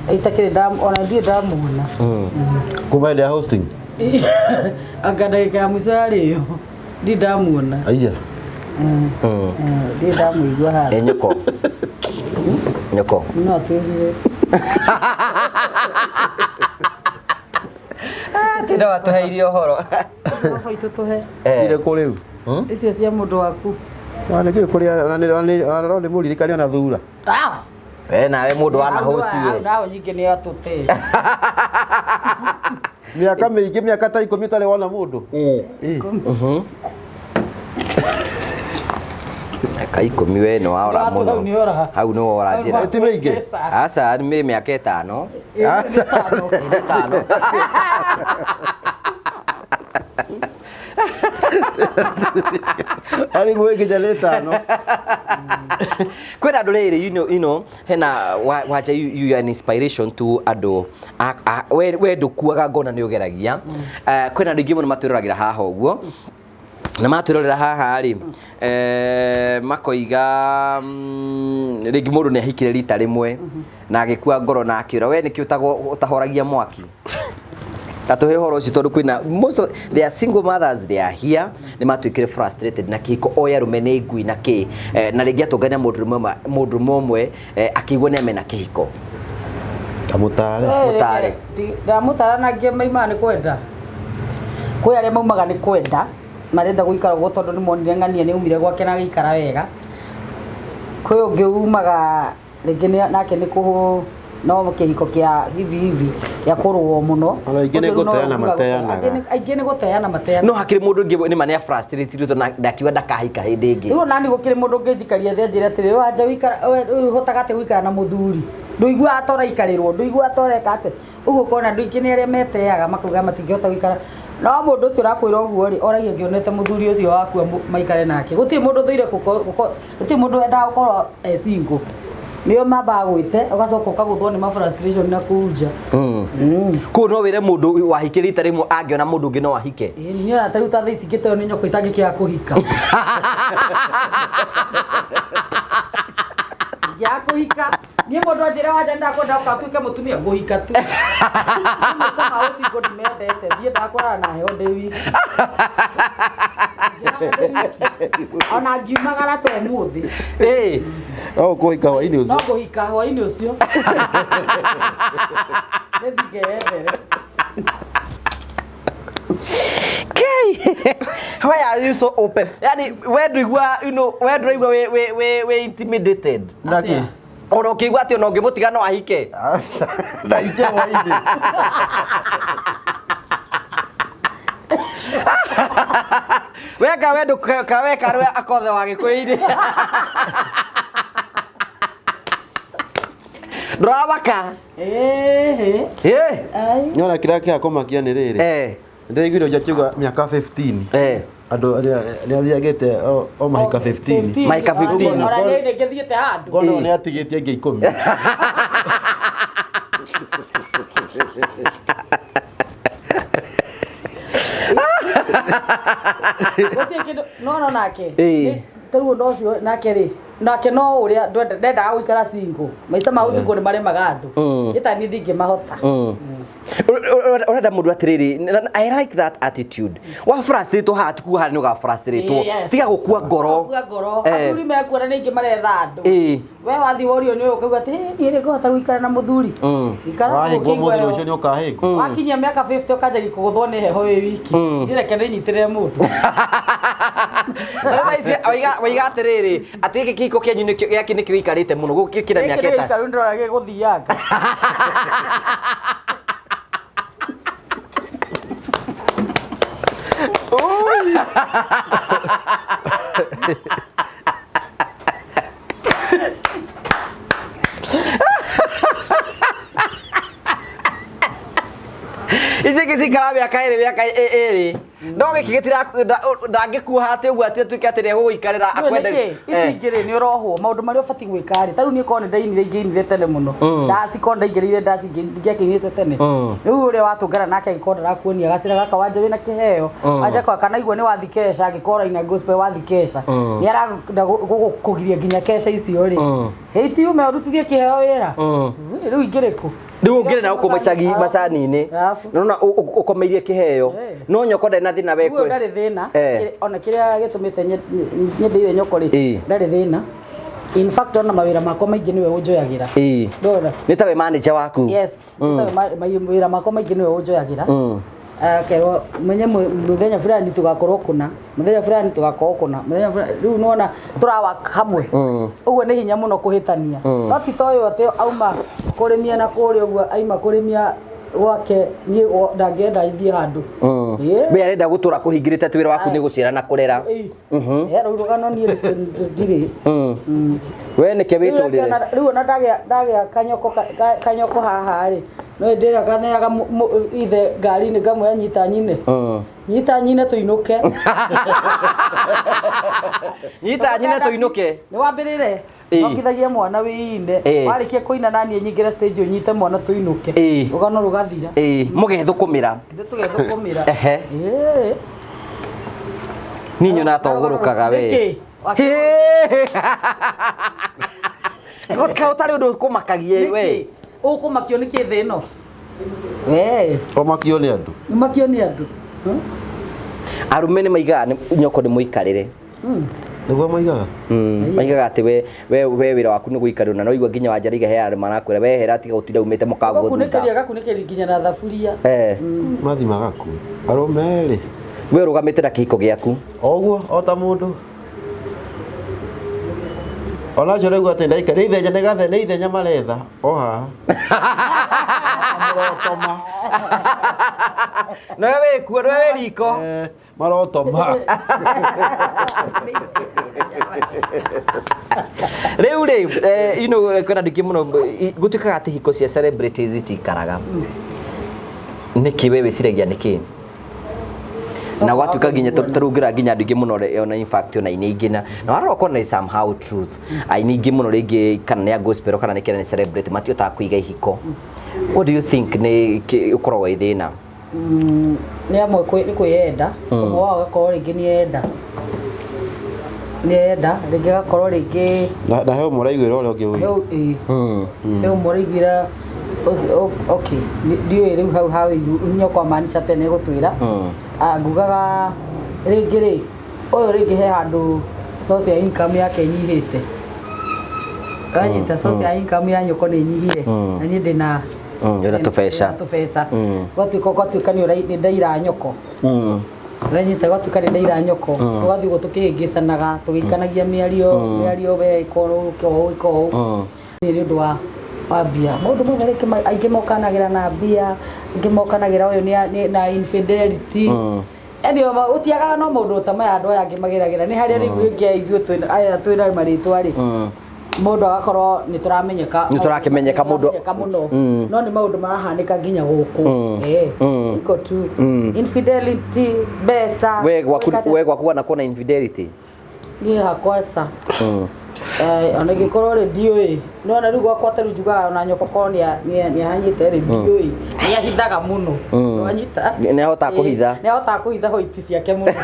Itakĩrĩ ona ndirĩ ndamuona. Kuma hĩndĩ ya hosting. Anga ndagĩka ya mũico yarĩ ĩyo ndirĩ ndamuona. Aiya. Ndirĩ ndamũigua haha. Nyoko nyoko No atwĩrire. Atĩ no atũheirie ũhoro. Baba itũ tũhe. Ire kũ rĩu? Icio cia mũndũ waku. Ona nĩ kũrĩa ona nĩ ona nĩ mũririkani ona thura. Ah! We nawe mũndũ wana host we. Nao nyingĩ nĩ atũte. Mĩaka mĩingĩ, mĩaka ta 10 ũtarĩ wona mũndũ. Ĩ. Mĩaka 10 we nĩ waora Hau mũno. nĩ ora. Hau nĩ wora njĩra. Ti mĩingĩ? Aca nĩ mĩaka 5. Aca. 5. Arĩ gwĩ nginya nĩ 5. Kwĩna andũ rĩrĩ, you know, hena wanja you are an inspiration to andũ we ndũkuaga ngona nĩ ũgeragia. Kwĩna andũ aingĩ mũno matwĩroragĩra haha ũguo na matwĩrorera haha rĩ, makoiga rĩngĩ mũndũ nĩ ahikire rita rĩmwe na agĩkua ngoro na akĩũra we nĩkĩ ũtahoragia mwaki. Atũhe ũhoro ũcio tondũ kwĩna most of they are single mothers, they are here, nĩ matuĩkire frustrated na kĩhiko oya arũme nĩ ngui na kĩ, na rĩngĩ atũngania mũndũrũme ũmwe, akĩigua nĩ amena kĩhiko. Kamũtare. Mũtare. Ndamũtara na angĩ maimaga nĩ kwenda. Kwĩ arĩa maumaga nĩ kwenda, marenda gũikara ũguo tondũ nĩ monire ng'ania nĩ aumire gwake na agĩikara wega. Kwĩ ũngĩ umaga rĩngĩ nake nĩ kũhũ no kĩhiko kĩa hivi hivi gĩa kũrũo mũno. Ona aingĩ nĩ Ũcio no gũteana ugaga mateanaga. Aingĩ nĩ gũteana mateanaga. No hakĩrĩ mũndũ ũngĩ nĩ ma nĩ frustrated tondũ ndakiuga ndakahika hĩndĩ ĩngĩ. Rĩu nani gũkĩrĩ mũndũ ũngĩnjikaria thĩ anjĩre atĩrĩ, wanja wĩikara, we ũhotaga atĩa gũikara na mũthuri? Ndũiguaga ta ũraikarĩrwo, ndũiguaga ta ũreka atĩa. Ũguo ũkona andũ aingĩ nĩ arĩa meteaga makauga matingĩhota gũikara. No mũndũ ũcio ũrakwĩra ũguo rĩ, oragia ngĩonete mũthuri ũcio wakua maikare nake. Gũtirĩ mũndũ ũthũire gũtirĩ mũndũ wendaga gũkorwo e single. Nĩo mambaga gwĩte, ũgacoka ũkagũthwo nĩ ma frustration na kũu nja. Kũu no wĩre mũndũ wahikire rita rĩmwe angĩona mũndũ ũngĩ no ahike. Ĩĩ, niĩ ona ta rĩu ta thaa ici ngĩteo nĩ nyoko itangĩkĩaga kũhika. Ingĩaga kũhika. Niĩ mũndũ anjĩra wanja nĩndakwenda ũgatuĩke mũtumia, ngũhika tu. Niĩ maica ma ũcingo ndimendete, thiĩ ndakwarana na heho ndĩ wiki. Ona ngiumagara ta ũmũthĩ. Ĩĩ. No ũkũhika hwaĩ-inĩ ũcio. No ngũhika hwaĩ-inĩ ũcio. Nĩthiĩ ngeyethere. Kei. Why are you so open? Yani we ndũigua, you know, we ndũraigua we intimidated. Naki? Ona ũkĩigua atĩ ona ũngĩmũtiga no ahike. Na ike hwaĩ-inĩ. We ka we ndũ ka we karwe akothe wa gĩkũyũ-inĩ. Ndũramaka? Ĩĩ. Ĩĩ. Ai. Nĩwona kĩrĩa kĩrakũmakia nĩ rĩrĩ. Ndĩraiguire ũnjĩ akiuga mĩaka 15. Andũ arĩa nĩ athiagĩte o mahika 15. Mahika 15. Ona nĩ ngĩthiĩte handũ. Ngono nĩ atigĩtie ingĩ 10. Gũtirĩ kĩndũ, no no nake. Ĩĩ. Tarĩu ũndũ ũcio nake rĩ, nake no ũrĩa ndendaga gũikara single. Maica ma ũcingle nĩ maremaga andũ. Ĩta niĩ ndingĩmahota. Ũrenda mũndũ atĩrĩrĩ, I like that attitude. Wa frustrate haha ti kuga haha nĩ ũga frustrate. Yes. Tiga gũkua ngoro. Gũkua ngoro. Athuri mekuona nĩ aingĩ maretha andũ. We wathiĩ worio nĩ ũkauga atĩ, Ĩ, niĩ rĩ ngũhota gũikara na mũthuri. Ikara kũu Wahĩngwo ũkĩigua mũthĩ heho. rũciũ nĩ ũkahĩngwo. Wakinyia mĩaka 50 ũkanjagia kũgũthwo nĩ heho wĩ wiki. Niĩ reke ndĩnyitĩrĩre mũndũ. Na rĩu thaa ici waiga atĩrĩrĩ, atĩ gĩkĩ kĩhiko kĩanyu nĩkĩo gĩake nĩkĩo gĩikarĩte mũno, gũkũ kĩna Gĩkĩ mĩaka nĩ ĩta. gĩikaru ndĩrona gĩgũthianga. Ici ingĩ cikara mĩaka ĩrĩ, mĩaka ĩrĩ. No gĩkĩ gĩtira ndangĩkuoha atĩ ũguo atĩ atuĩke atĩ nĩegũgũikarĩra Nĩũĩ akwende. nĩkĩ ici ingĩ rĩ nĩ ũrohwo maũndũ marĩa ũbatiĩ gwĩka rĩ, ta rĩu niĩ korwo nĩ ndainire ingĩinire tene mũno, ndaci korwo ndaingĩrĩire ndaci ingĩakĩinĩte tene. Rĩu ũrĩa watũngana nake angĩkorwo ndarakuonia gacĩra gaka wanja wĩna kĩheo, wanja kwa kana igua nĩ wathi kesha, angĩkorwo ũraina gospel wathi kesha, nĩ arenda gũkũgiria nginya kesha icio rĩ, hĩti ume ũrutithie kĩheo wĩra. Rĩu ingĩrĩ kũ? Rĩu ũngĩrĩ na gũkũ macagi macani-inĩ, Arabu. nona ũkomeirie kĩheo, no nyoko ndarĩ na thĩna we Ũguo kwĩ ndarĩ thĩna. Ona kĩrĩa gĩtũmĩte nyendeire nyoko rĩ, ndarĩ thĩna. In fact ona mawĩra makwa maingĩ nĩwe ũnjoyagĩra. Ndona. Nĩ tawe manager waku. Yes. Nĩ tawe mawĩra makwa maingĩ nĩwe ũnjoyagĩra. Akerwo menye mũthenya fulani tũgakorwo kũna, mũthenya fulani tũgakorwo kũna, mũthenya fulani rĩu nĩwona tũrawaka hamwe. Ũguo nĩ hinya mũno kũhĩtania. No ti ta ũyũ atĩ auma kũrĩmia na kũrĩa ũguo, aima kũrĩmia gwake niĩ ndangĩenda ithiĩ handũ. We arenda gũtũra kũhingĩrĩte atĩ wĩra waku nĩ gũciara na kũrera. Rĩu rũgano niĩ ndirĩ. We nĩke wĩtũrĩre. Rĩu ona ndagĩa kanyoko haha rĩ, no ndĩra kaneaga ithe ngari-inĩ ngamwĩra nyita nyine. Nyita nyine tũinũke. Nyita nyine tũinũke. Nĩ wambĩrĩre. Nongithagia mwana wĩine. Warĩkia kũina na niĩ nyingĩre stage ũnyite mwana tũinũke. Rũgano rũgathira. Mũgethũkũmĩra. Ithuĩ tũgethũkũmĩra. Niĩ nyonaga ta ũgũrũkaga we. Nĩkĩ? Kaĩ ũtarĩ ũndũ ũkũmakagia we? Ũkũmakio nĩ kĩ thĩ ĩno? We. Ũmakio nĩ andũ. Ũmakio nĩ andũ. Arũme nĩ maigaga nyoko nĩ mũikarĩre. Nĩguo maigaga? Maigaga atĩ we wĩra waku nĩ gũikarĩrwo, na no igua nginya wanjariga he andũ marakwĩra we hera tiga gũtinda umĩte mũkaguo thutha. Gakunĩkĩria, gakunĩkĩria nginya na thaburia. Mathi magakue. Arũme rĩ. We ũrũgamĩte na kĩhiko gĩaku. O ũguo, o ta mũndũ. Ona acio ũraigua atĩ ndaika, nĩ ithenya, nĩ gathe, nĩ ithenya maretha, o haha. Marotoma. Nowe wĩkuo, nowe wĩ riko. Marotoma. Rĩu rĩ, you know, kwĩna andũ aingĩ mũno, gũtuĩkaga atĩ hiko cia celebrities itikaraga. Nĩkĩ we wĩciragia nĩkĩ? Na gwatuĩka nginya tũrungĩra nginya andũ aingĩ mũno ona in fact ona aini aingĩ na warora ũkona is somehow truth. Aini aingĩ mũno rĩngĩ kana nĩ a gospel kana nĩ kĩrĩa nĩ celebrity matihotaga kũiga ihiko. What do you think nĩ ũkoragwo wĩ thĩna? Nĩ amwe nĩ kwĩyenda, ũmwe wao agakorwo rĩngĩ nĩ enda. Nĩ enda, rĩngĩ agakorwo rĩngĩ Na he ũmwe ũraiguĩra ũrĩa ũngĩ ũiru. He ũmwe ũraiguĩra okay, ndiũĩ rĩu hau ha ũiru, nyoko maanisha tene gũtwĩra. Ngugaga rĩngĩ rĩ, ũyũ rĩngĩ he handũ source ya income yake ĩnyihĩte. Ũranyita, source ya income ya nyoko nĩ ĩnyihire. Na niĩ ndĩna Wĩna tũbeca. Tũbeca. Gwatuĩka nĩ ndaira nyoko. Ũranyita, gwatuĩka nĩ ndaira nyoko. Tũgathiĩ ũguo tũkĩhĩngĩcanaga, tũgĩikanagia mĩario, mĩario we ĩka ũũ, ĩka ũũ, ĩka ũũ. Nĩ ũndũ wa mbia. Maũndũ mothe rĩngĩ aingĩ mokanagĩra na mbia, aingĩ mokanagĩra ũyũ nĩ na infidelity. Yaani ũtiagaga no maũndũ ta maya andũ aya angĩ mageragĩra. Nĩ harĩa rĩu rĩngĩ ithuĩ aya twĩna marĩtwa rĩ. Mũndũ agakorwo nĩ tũramenyeka. Nĩ tũrakĩmenyeka mũndũ. Tũramenyeka mũno. No nĩ maũndũ marahanĩka nginya gũkũ. Iko tu. Infidelity, mbeca. We gwaku wanakuwa na infidelity? Niĩ hakwa ca. Ona ingĩkorwo rĩ ndiũĩ. No ona rĩu gwakwa ta rĩu njugaga ona nyoko korwo nĩ ahanyĩte rĩ ndiũĩ. Nĩ ahithaga mũno. Nĩwanyita? Nĩ ahotaga kũhitha. Nĩ ahotaga kũhitha hoiti ciake mũno.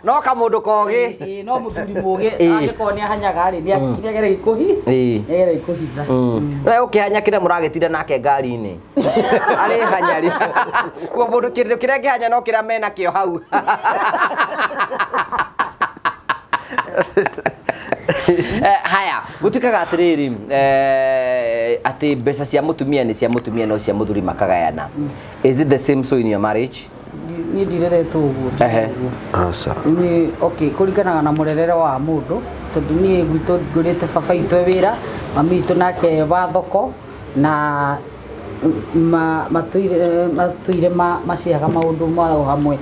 No kamũndũ kogĩ. No mũthuri mũgĩ angĩkorwo nĩ ahanyaga rĩ, nĩ ageragia nĩ ageragia kũhitha. No ũkĩhanya kĩrĩa mũragĩtinda nake ngari-inĩ. Arĩ hanya rĩ. Kuo mũndũ kĩndũ kĩrĩa kĩhanya no kĩrĩa mena kĩo hau. Haya, gũtuĩkaga atĩrĩrĩ, atĩ mbeca cia mũtumia nĩ cia mũtumia no cia mũthuri makagayana. Is it the same so in your marriage? Niĩ ndireretwo ũguo. Aca. Niĩ, okay, kũringanaga na mũrerere wa mũndũ, tondũ niĩ gwitũ ngũrĩte baba witũ e wĩra, mami witũ nake wa thoko, na Matũire maciaga maũndũ mao hamwe.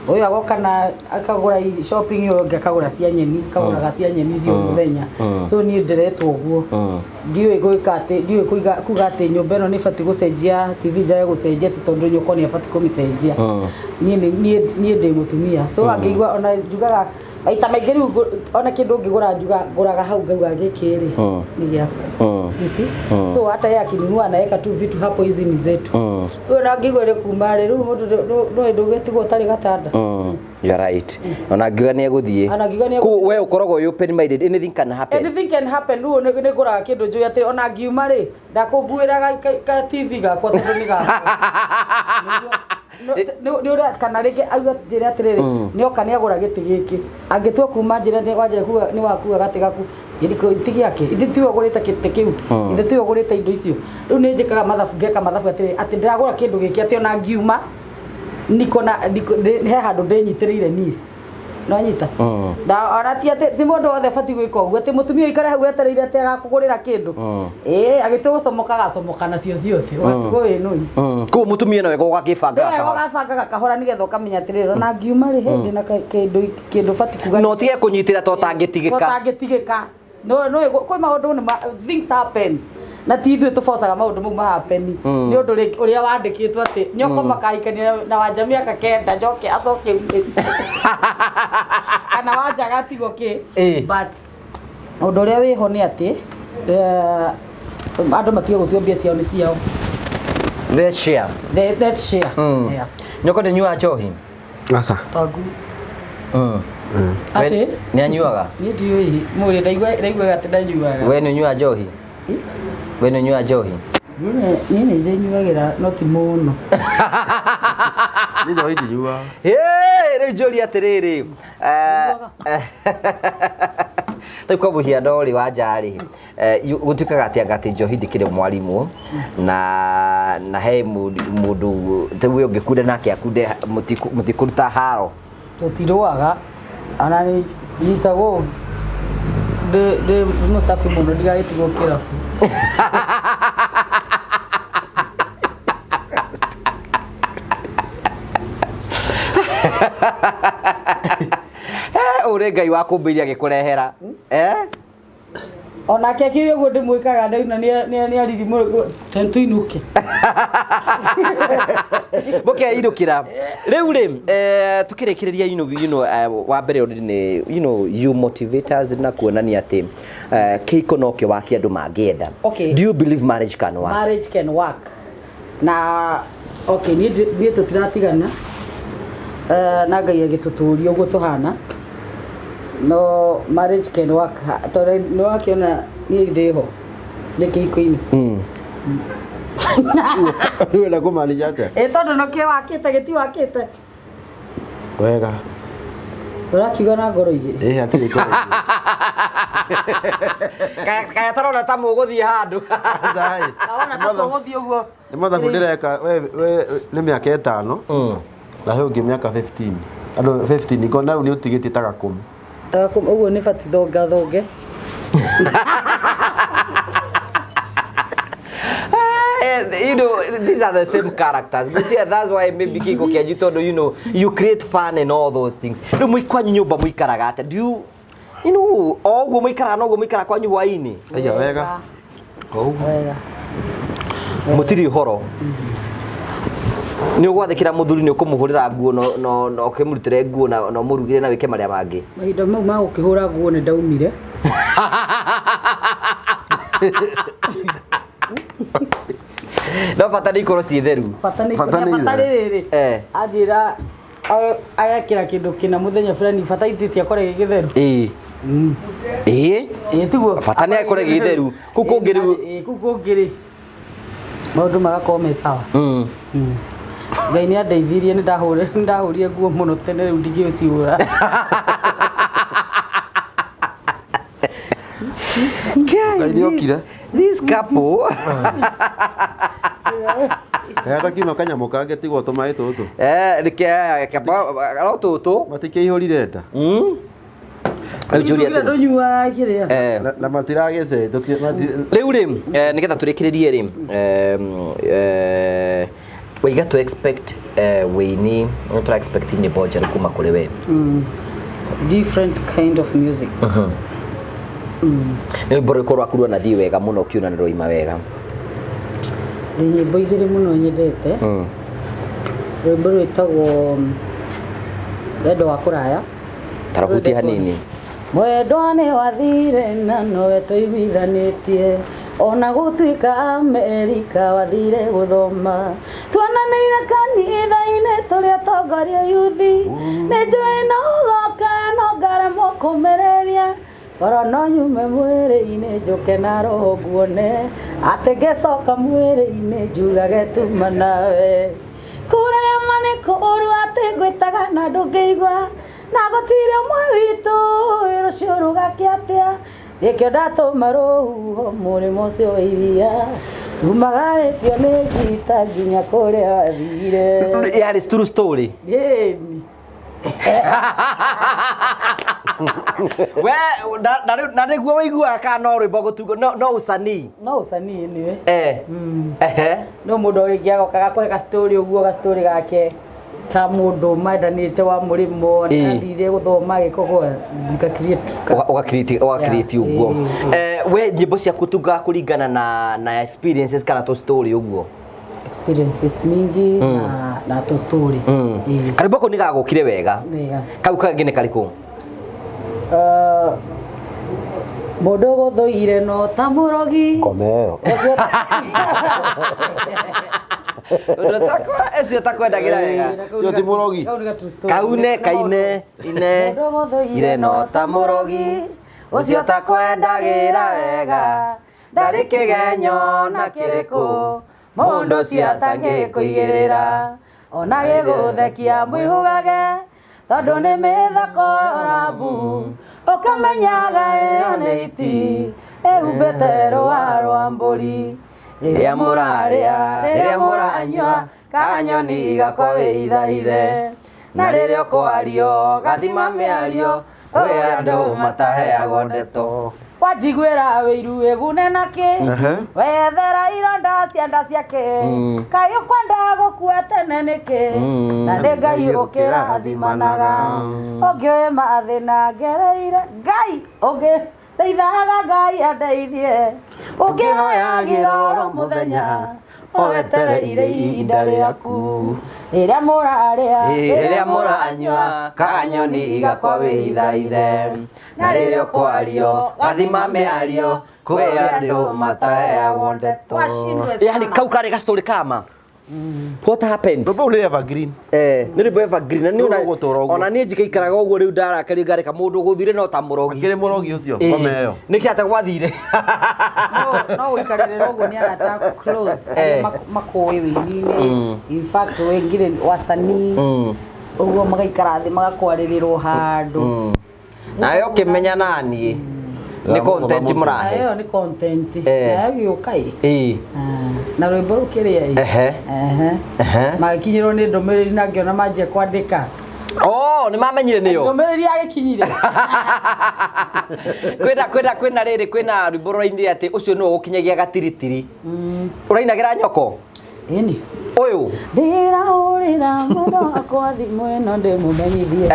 Ũyũ agoka na akagũra shopping, ũyũ ũngĩ akagũra cia nyeni, akagũraga cia nyeni cio mũthenya. So niĩ ndĩretwo ũguo, ndiũĩ gwĩka atĩ, ndiũĩ kuga atĩ nyũmba ĩno nĩ ĩbatiĩ gũcenjia TV, njage gũcenjia atĩ tondũ nyũkwa nĩ abatiĩ kũmĩcenjia. Niĩ ndĩ mũtumia, so angĩigua ona njugaga maita maingĩ rĩu ona kĩndũ ngĩgũra njuga ngũraga hau ngauga gĩkĩ rĩ nĩ gĩakwa, you see? So hata yeye akinunua anaweka tu vitu hapo, hizi ni zetu. Rĩu ona angĩigua rĩ kuma rĩ, rĩu mũndũ no ndũgĩtigwo ũtarĩ gatanda. You're right. Ona ngiuga nĩ egũthiĩ. Ona ngiuga nĩ Koguo we ũkoragwo wĩ open minded, anything can happen. Anything can happen. Rĩu nĩ ngũraga kĩndũ njũĩ atĩ ona ngiuma rĩ, ndakũnguĩra ka TV gakwa tondũ nĩ gakwa. Nĩ ũrĩa kana rĩngĩ auga njĩre atĩrĩrĩ, nĩ oka nĩ agũra gĩtĩ gĩkĩ, angĩtua kuma njĩre nĩ wanjĩra kuga nĩ wakua gatĩ gaku gĩrĩkũ ti gĩake, ithe tiwe ũgũrĩte gĩtĩ kĩu, ithe tiwe ũgũrĩte indo icio. Rĩu nĩ njĩkaga mathabu, ngeka mathabu atĩrĩrĩ, atĩ ndĩragũra kĩndũ gĩkĩ atĩ ona ngiuma niko na he handũ ndĩnyitĩrĩire niĩ no nyita na ona ti atĩ ti mũndũ wothe abatiĩ gwĩka ũguo, atĩ mũtumia ũikare hau etereire atĩ agakũgũrĩra kĩndũ. Ĩĩ, agĩtua gũcomoka agacomoka nacio ciothe, ũgatigwo wĩ nũi. Koguo mũtumia no wega ũgakĩbangaga wega kahora. Ũgabangaga kahora nĩgetha ũkamenya atĩrĩrĩ, ona ngiuma rĩ, he ndĩna kĩndũ batiĩ kuga. Na ũtige kũnyitĩra to ũtangĩtigĩka. Ũtangĩtigĩka. No kwĩ maũndũ nĩ things happens na ti ithuĩ tũbocaga maũndũ mau mahappen, nĩ ũndũ ũrĩa wandĩkĩtwo atĩ nyoko makahikania na wanja mĩaka 9, njoke acoke umĩte kana wanja agatigwo kĩ. But ũndũ ũrĩa wĩho nĩ atĩ andũ matige gũtua mbia ciao nĩ ciao. Let's share. Let's share. Yes. Nyoko ndĩnyuaga njohi? Aca. Tagu. Atĩ? Nĩ anyuaga? Niĩ ndiũĩ mũrĩ, ndaiguaga atĩ ndanyuaga. We nĩ ũnyuaga njohi? We nĩ ũnyuaga njohi? Niĩ nĩ ndĩnyuagĩra no ti mũno. Niĩ njohi ndinyuaga. Hey, rĩu njũrie atĩrĩrĩ, rĩu kwa mũhiano rĩ, wanja rĩ, gũtuĩkaga atĩ anga atĩ njohi ndĩkĩrĩ mwarimũ na he mũndũ rĩu we ũngĩkunda nake akunde, mũtikũruta haro? Tũtirũaga, ona nĩ nyitagwo ndĩ mũcabi mũno ndigagĩtigwo kĩrabu. Ũrĩ Ngai wakũmbĩirie agĩkũrehera, eh? Onake akĩrĩ ũguo ndĩmwĩkaga ndauna nĩ ariri tũinũke. Mũkeirũkĩra rĩu rĩ, tukĩrĩkĩrĩria, wa mbere ũndũ nĩ you motivators na kuonania atĩ kĩhiko no kĩo waki andũ mangĩenda. Do you believe marriage can work? Marriage can work. Na okay, niĩ tũtiratigana, na Ngai agĩtũtũria ũguo tũhana, no marriage can work tondũ nĩ wakĩona niĩ ndĩho ndĩ kĩhiko-inĩ. Rĩu wenda kũmaanisha atĩa? Ĩ tondũ nokĩo wakĩte gĩti wakĩte. Wega. Ũrakiuga na ngoro igĩrĩ. Ĩ hatirĩ ngoro igĩrĩ. Kaya tarona ta mũgũthiĩ handũ. Aca, ĩ. Ndawona ta tũgũthiĩ ũguo. Nĩ mathabu ndĩreka we nĩ mĩaka 5 na he ũngĩ mĩaka 15, andũ 15 ngona rĩu nĩ ũtigĩtie ta gakũmi. Ũguo nĩ bati thonga thonge. These are the same characters. But see, that's why maybe kiko kĩanyu tondũ you create fun and all those things. Rĩu mwĩ kwanyu nyũmba mũikaraga atĩa? Do you, you know, o ũguo mũikaraga no ũguo mũikaraga kwanyu hwaĩ-inĩ? Aya wega. O ũguo. Wega. Mũtirĩ ũhoro. Nĩ ũgwathĩkĩra mũthuri, nĩ ũkũmũhũrĩra nguo no ũkĩmũrutĩre nguo na ũmũrugĩre na wĩke marĩa mangĩ? Mahinda mau ma gũkĩhũra nguo nĩ ndaumire. No bata nĩ ikorwo ciĩ theru. Bata nĩ Bata nĩ bata itheru. rĩrĩ. Anjĩra agekĩra kĩndũ kĩna mũthenya fulani, bata itĩtie akore gĩ gĩtheru. Ĩĩ. Ĩĩ. Ĩĩ tiguo. Bata nĩ akore gĩ gĩtheru. Kũu kũngĩ rĩu. Ĩĩ kũu kũngĩ rĩ maũndũ magakorwo me sawa. Ngai nĩ andeithirie, nĩ ndahũrire nguo mũno tene, rĩu ndingĩcihũra. Ngai nĩ okire. This couple. Kaya ta kiuma kanyamũ kangĩ tigwo tũmaĩ tũtũ. Reke no tũtũ. Matikĩihũrire nda. Rĩu njũrie atĩrĩ. Ndũnyuaga kĩrĩa. Na matiragĩce Rĩu rĩ, nĩgetha tũrĩkĩrĩrie rĩ, waiga to expect wĩini, nĩ tũra expect nyĩmbo njerũ kuma kũrĩ we. Different kind of music. Nĩ rwĩmbo rũrĩkũ rwaku rwanathiĩ wega mũno ũkiona nĩ rwaima wega? Ndĩ nyĩmbo igĩrĩ mũno nyendete. Rwĩmbo rwĩtagwo Wendo wa Kũraya. Tarahutie hanini. Mwendwa nĩ wathire na nowe tũiguithanĩtie, ona gũtuĩka Amerika wathire gũthoma. Tuonanĩire kanitha-inĩ tũrĩ atongoria yuthi, nĩ njũĩ no ũgoka no ngaremwo kũmĩrĩria. Ngoro no nyume mwĩrĩ-inĩ njũke na roho nguone, atĩ ngĩcoka mwĩrĩ-inĩ njugage tuma nawe. Kũraya ma nĩ kũũru atĩ ngwĩtaga na ndũngĩigua, na gũtirĩ ũmwe witũ ũĩ rũciũ rũgakĩa atĩa. Nĩkĩo ndatũma rũhuho mũrĩmo ũcio wa iria, umagarĩtio nĩ ngita nginya kũrĩa wathire. Yarĩ true story. Ĩni. We na nĩguo wĩiguaga kana no rwĩmbo gũtungo no ũcanii? No ũcanii anyway. Ehe. No mũndũ rĩngĩ agoka gakũhe ga story ũguo, ga story gake ta mũndũ mendanĩte wa mũrĩmo, athire gũthoma agĩka nika create Ũga create ũguo. We nyĩmbo ciaku tungaga kũringana na experiences kana tũ story ũguo? Experiences mingi na tũ story. Karwĩmbo kau nĩ gagũkire wega. Wega. Kau kangĩ nĩ karĩkũ? Mũndũ gũthũire no ta mũrogi. Ngome ĩyo. Ũcio takwendagĩra wega. Ũcio ti mũrogi. Kau nĩ ga true story. Kaune kaine ine Mũndũ gũthũire ire no ta mũrogi, ũcio takwendagĩra wega, ndarĩ kĩgenyo na kĩrĩkũ mũndũ ũcio atangĩkũigĩrĩra. Ona gĩgũthekia mwĩhũgage, tondũ nĩ mĩthako rambu, ũkamenyaga ĩyo nĩ hiti ĩhumbĩte rũa rwa mbũri. Rĩrĩa mũrarĩa, rĩrĩa mũranyua, kanyoni gakwa wĩhithahithe, na rĩrĩa ũkwario gathima mĩario, kwĩ andũ mataheagwo ndeto. Wanjiguĩra wĩiru wĩgune nakĩ, wethera ironda cia nda ciake, kaĩ ũkwenda gũkua tene nĩkĩ, na nĩ Ngai ũkĩrathimanaga. Ũngĩũĩ mathĩna ngereire, Ngai ũngĩ teithaga, Ngai andeithie, ũngĩhoyagĩra oro mũthenya ũwetereire ihinda rĩaku. Rĩrĩa mũrarĩa, rĩrĩa mũranyua, kanyoni gakwa wĩhithahithe, na rĩrĩa ũkwario gathima mĩario, kwĩ andũ mataheagwo ndeto. Washindwe Yani sana. Kau karĩ ga story kama what happened? Rwĩmbo rũu nĩ evergreen. Nĩ rwĩmbo evergreen na nĩ Rũu rũgũtũra ũguo. Ona niĩ njikaikaraga ũguo rĩu ndarakario ngareka mũndũ gũthire no ta mũrogi. Akĩrĩ mũrogi ũcio ngome ĩyo. Nĩkĩ ate gwathire? No gũikarĩrĩra ũguo nĩ arata close arĩa makũĩ wĩini-inĩ, in fact wengine wasanii ũguo, magaikara thĩ magakwarĩrĩrwo handũ. Nawe ũkĩmenya naniĩ nĩ content mũrahe. Ĩyo nĩ content. Nayo gĩũka ĩ. Na rwĩmbo rũkĩrĩa ĩ. Ehe. Ehe. Magĩkinyĩrwo nĩ ndũmĩrĩri na ngĩona manjia kwandĩka. Oh, nĩ mamenyire nĩyo. Ndũmĩrĩri yagĩkinyire. Kwĩna rĩrĩ, kwĩna rwĩmbo rũrainire atĩ ũcio nĩwe ũgũkinyagia gatiritiri. Ũrainagĩra nyoko? Ĩni. Ũyũ. Ndĩrahũrĩra mwendwa wakwa thimũ ĩno ndĩmũmenyithie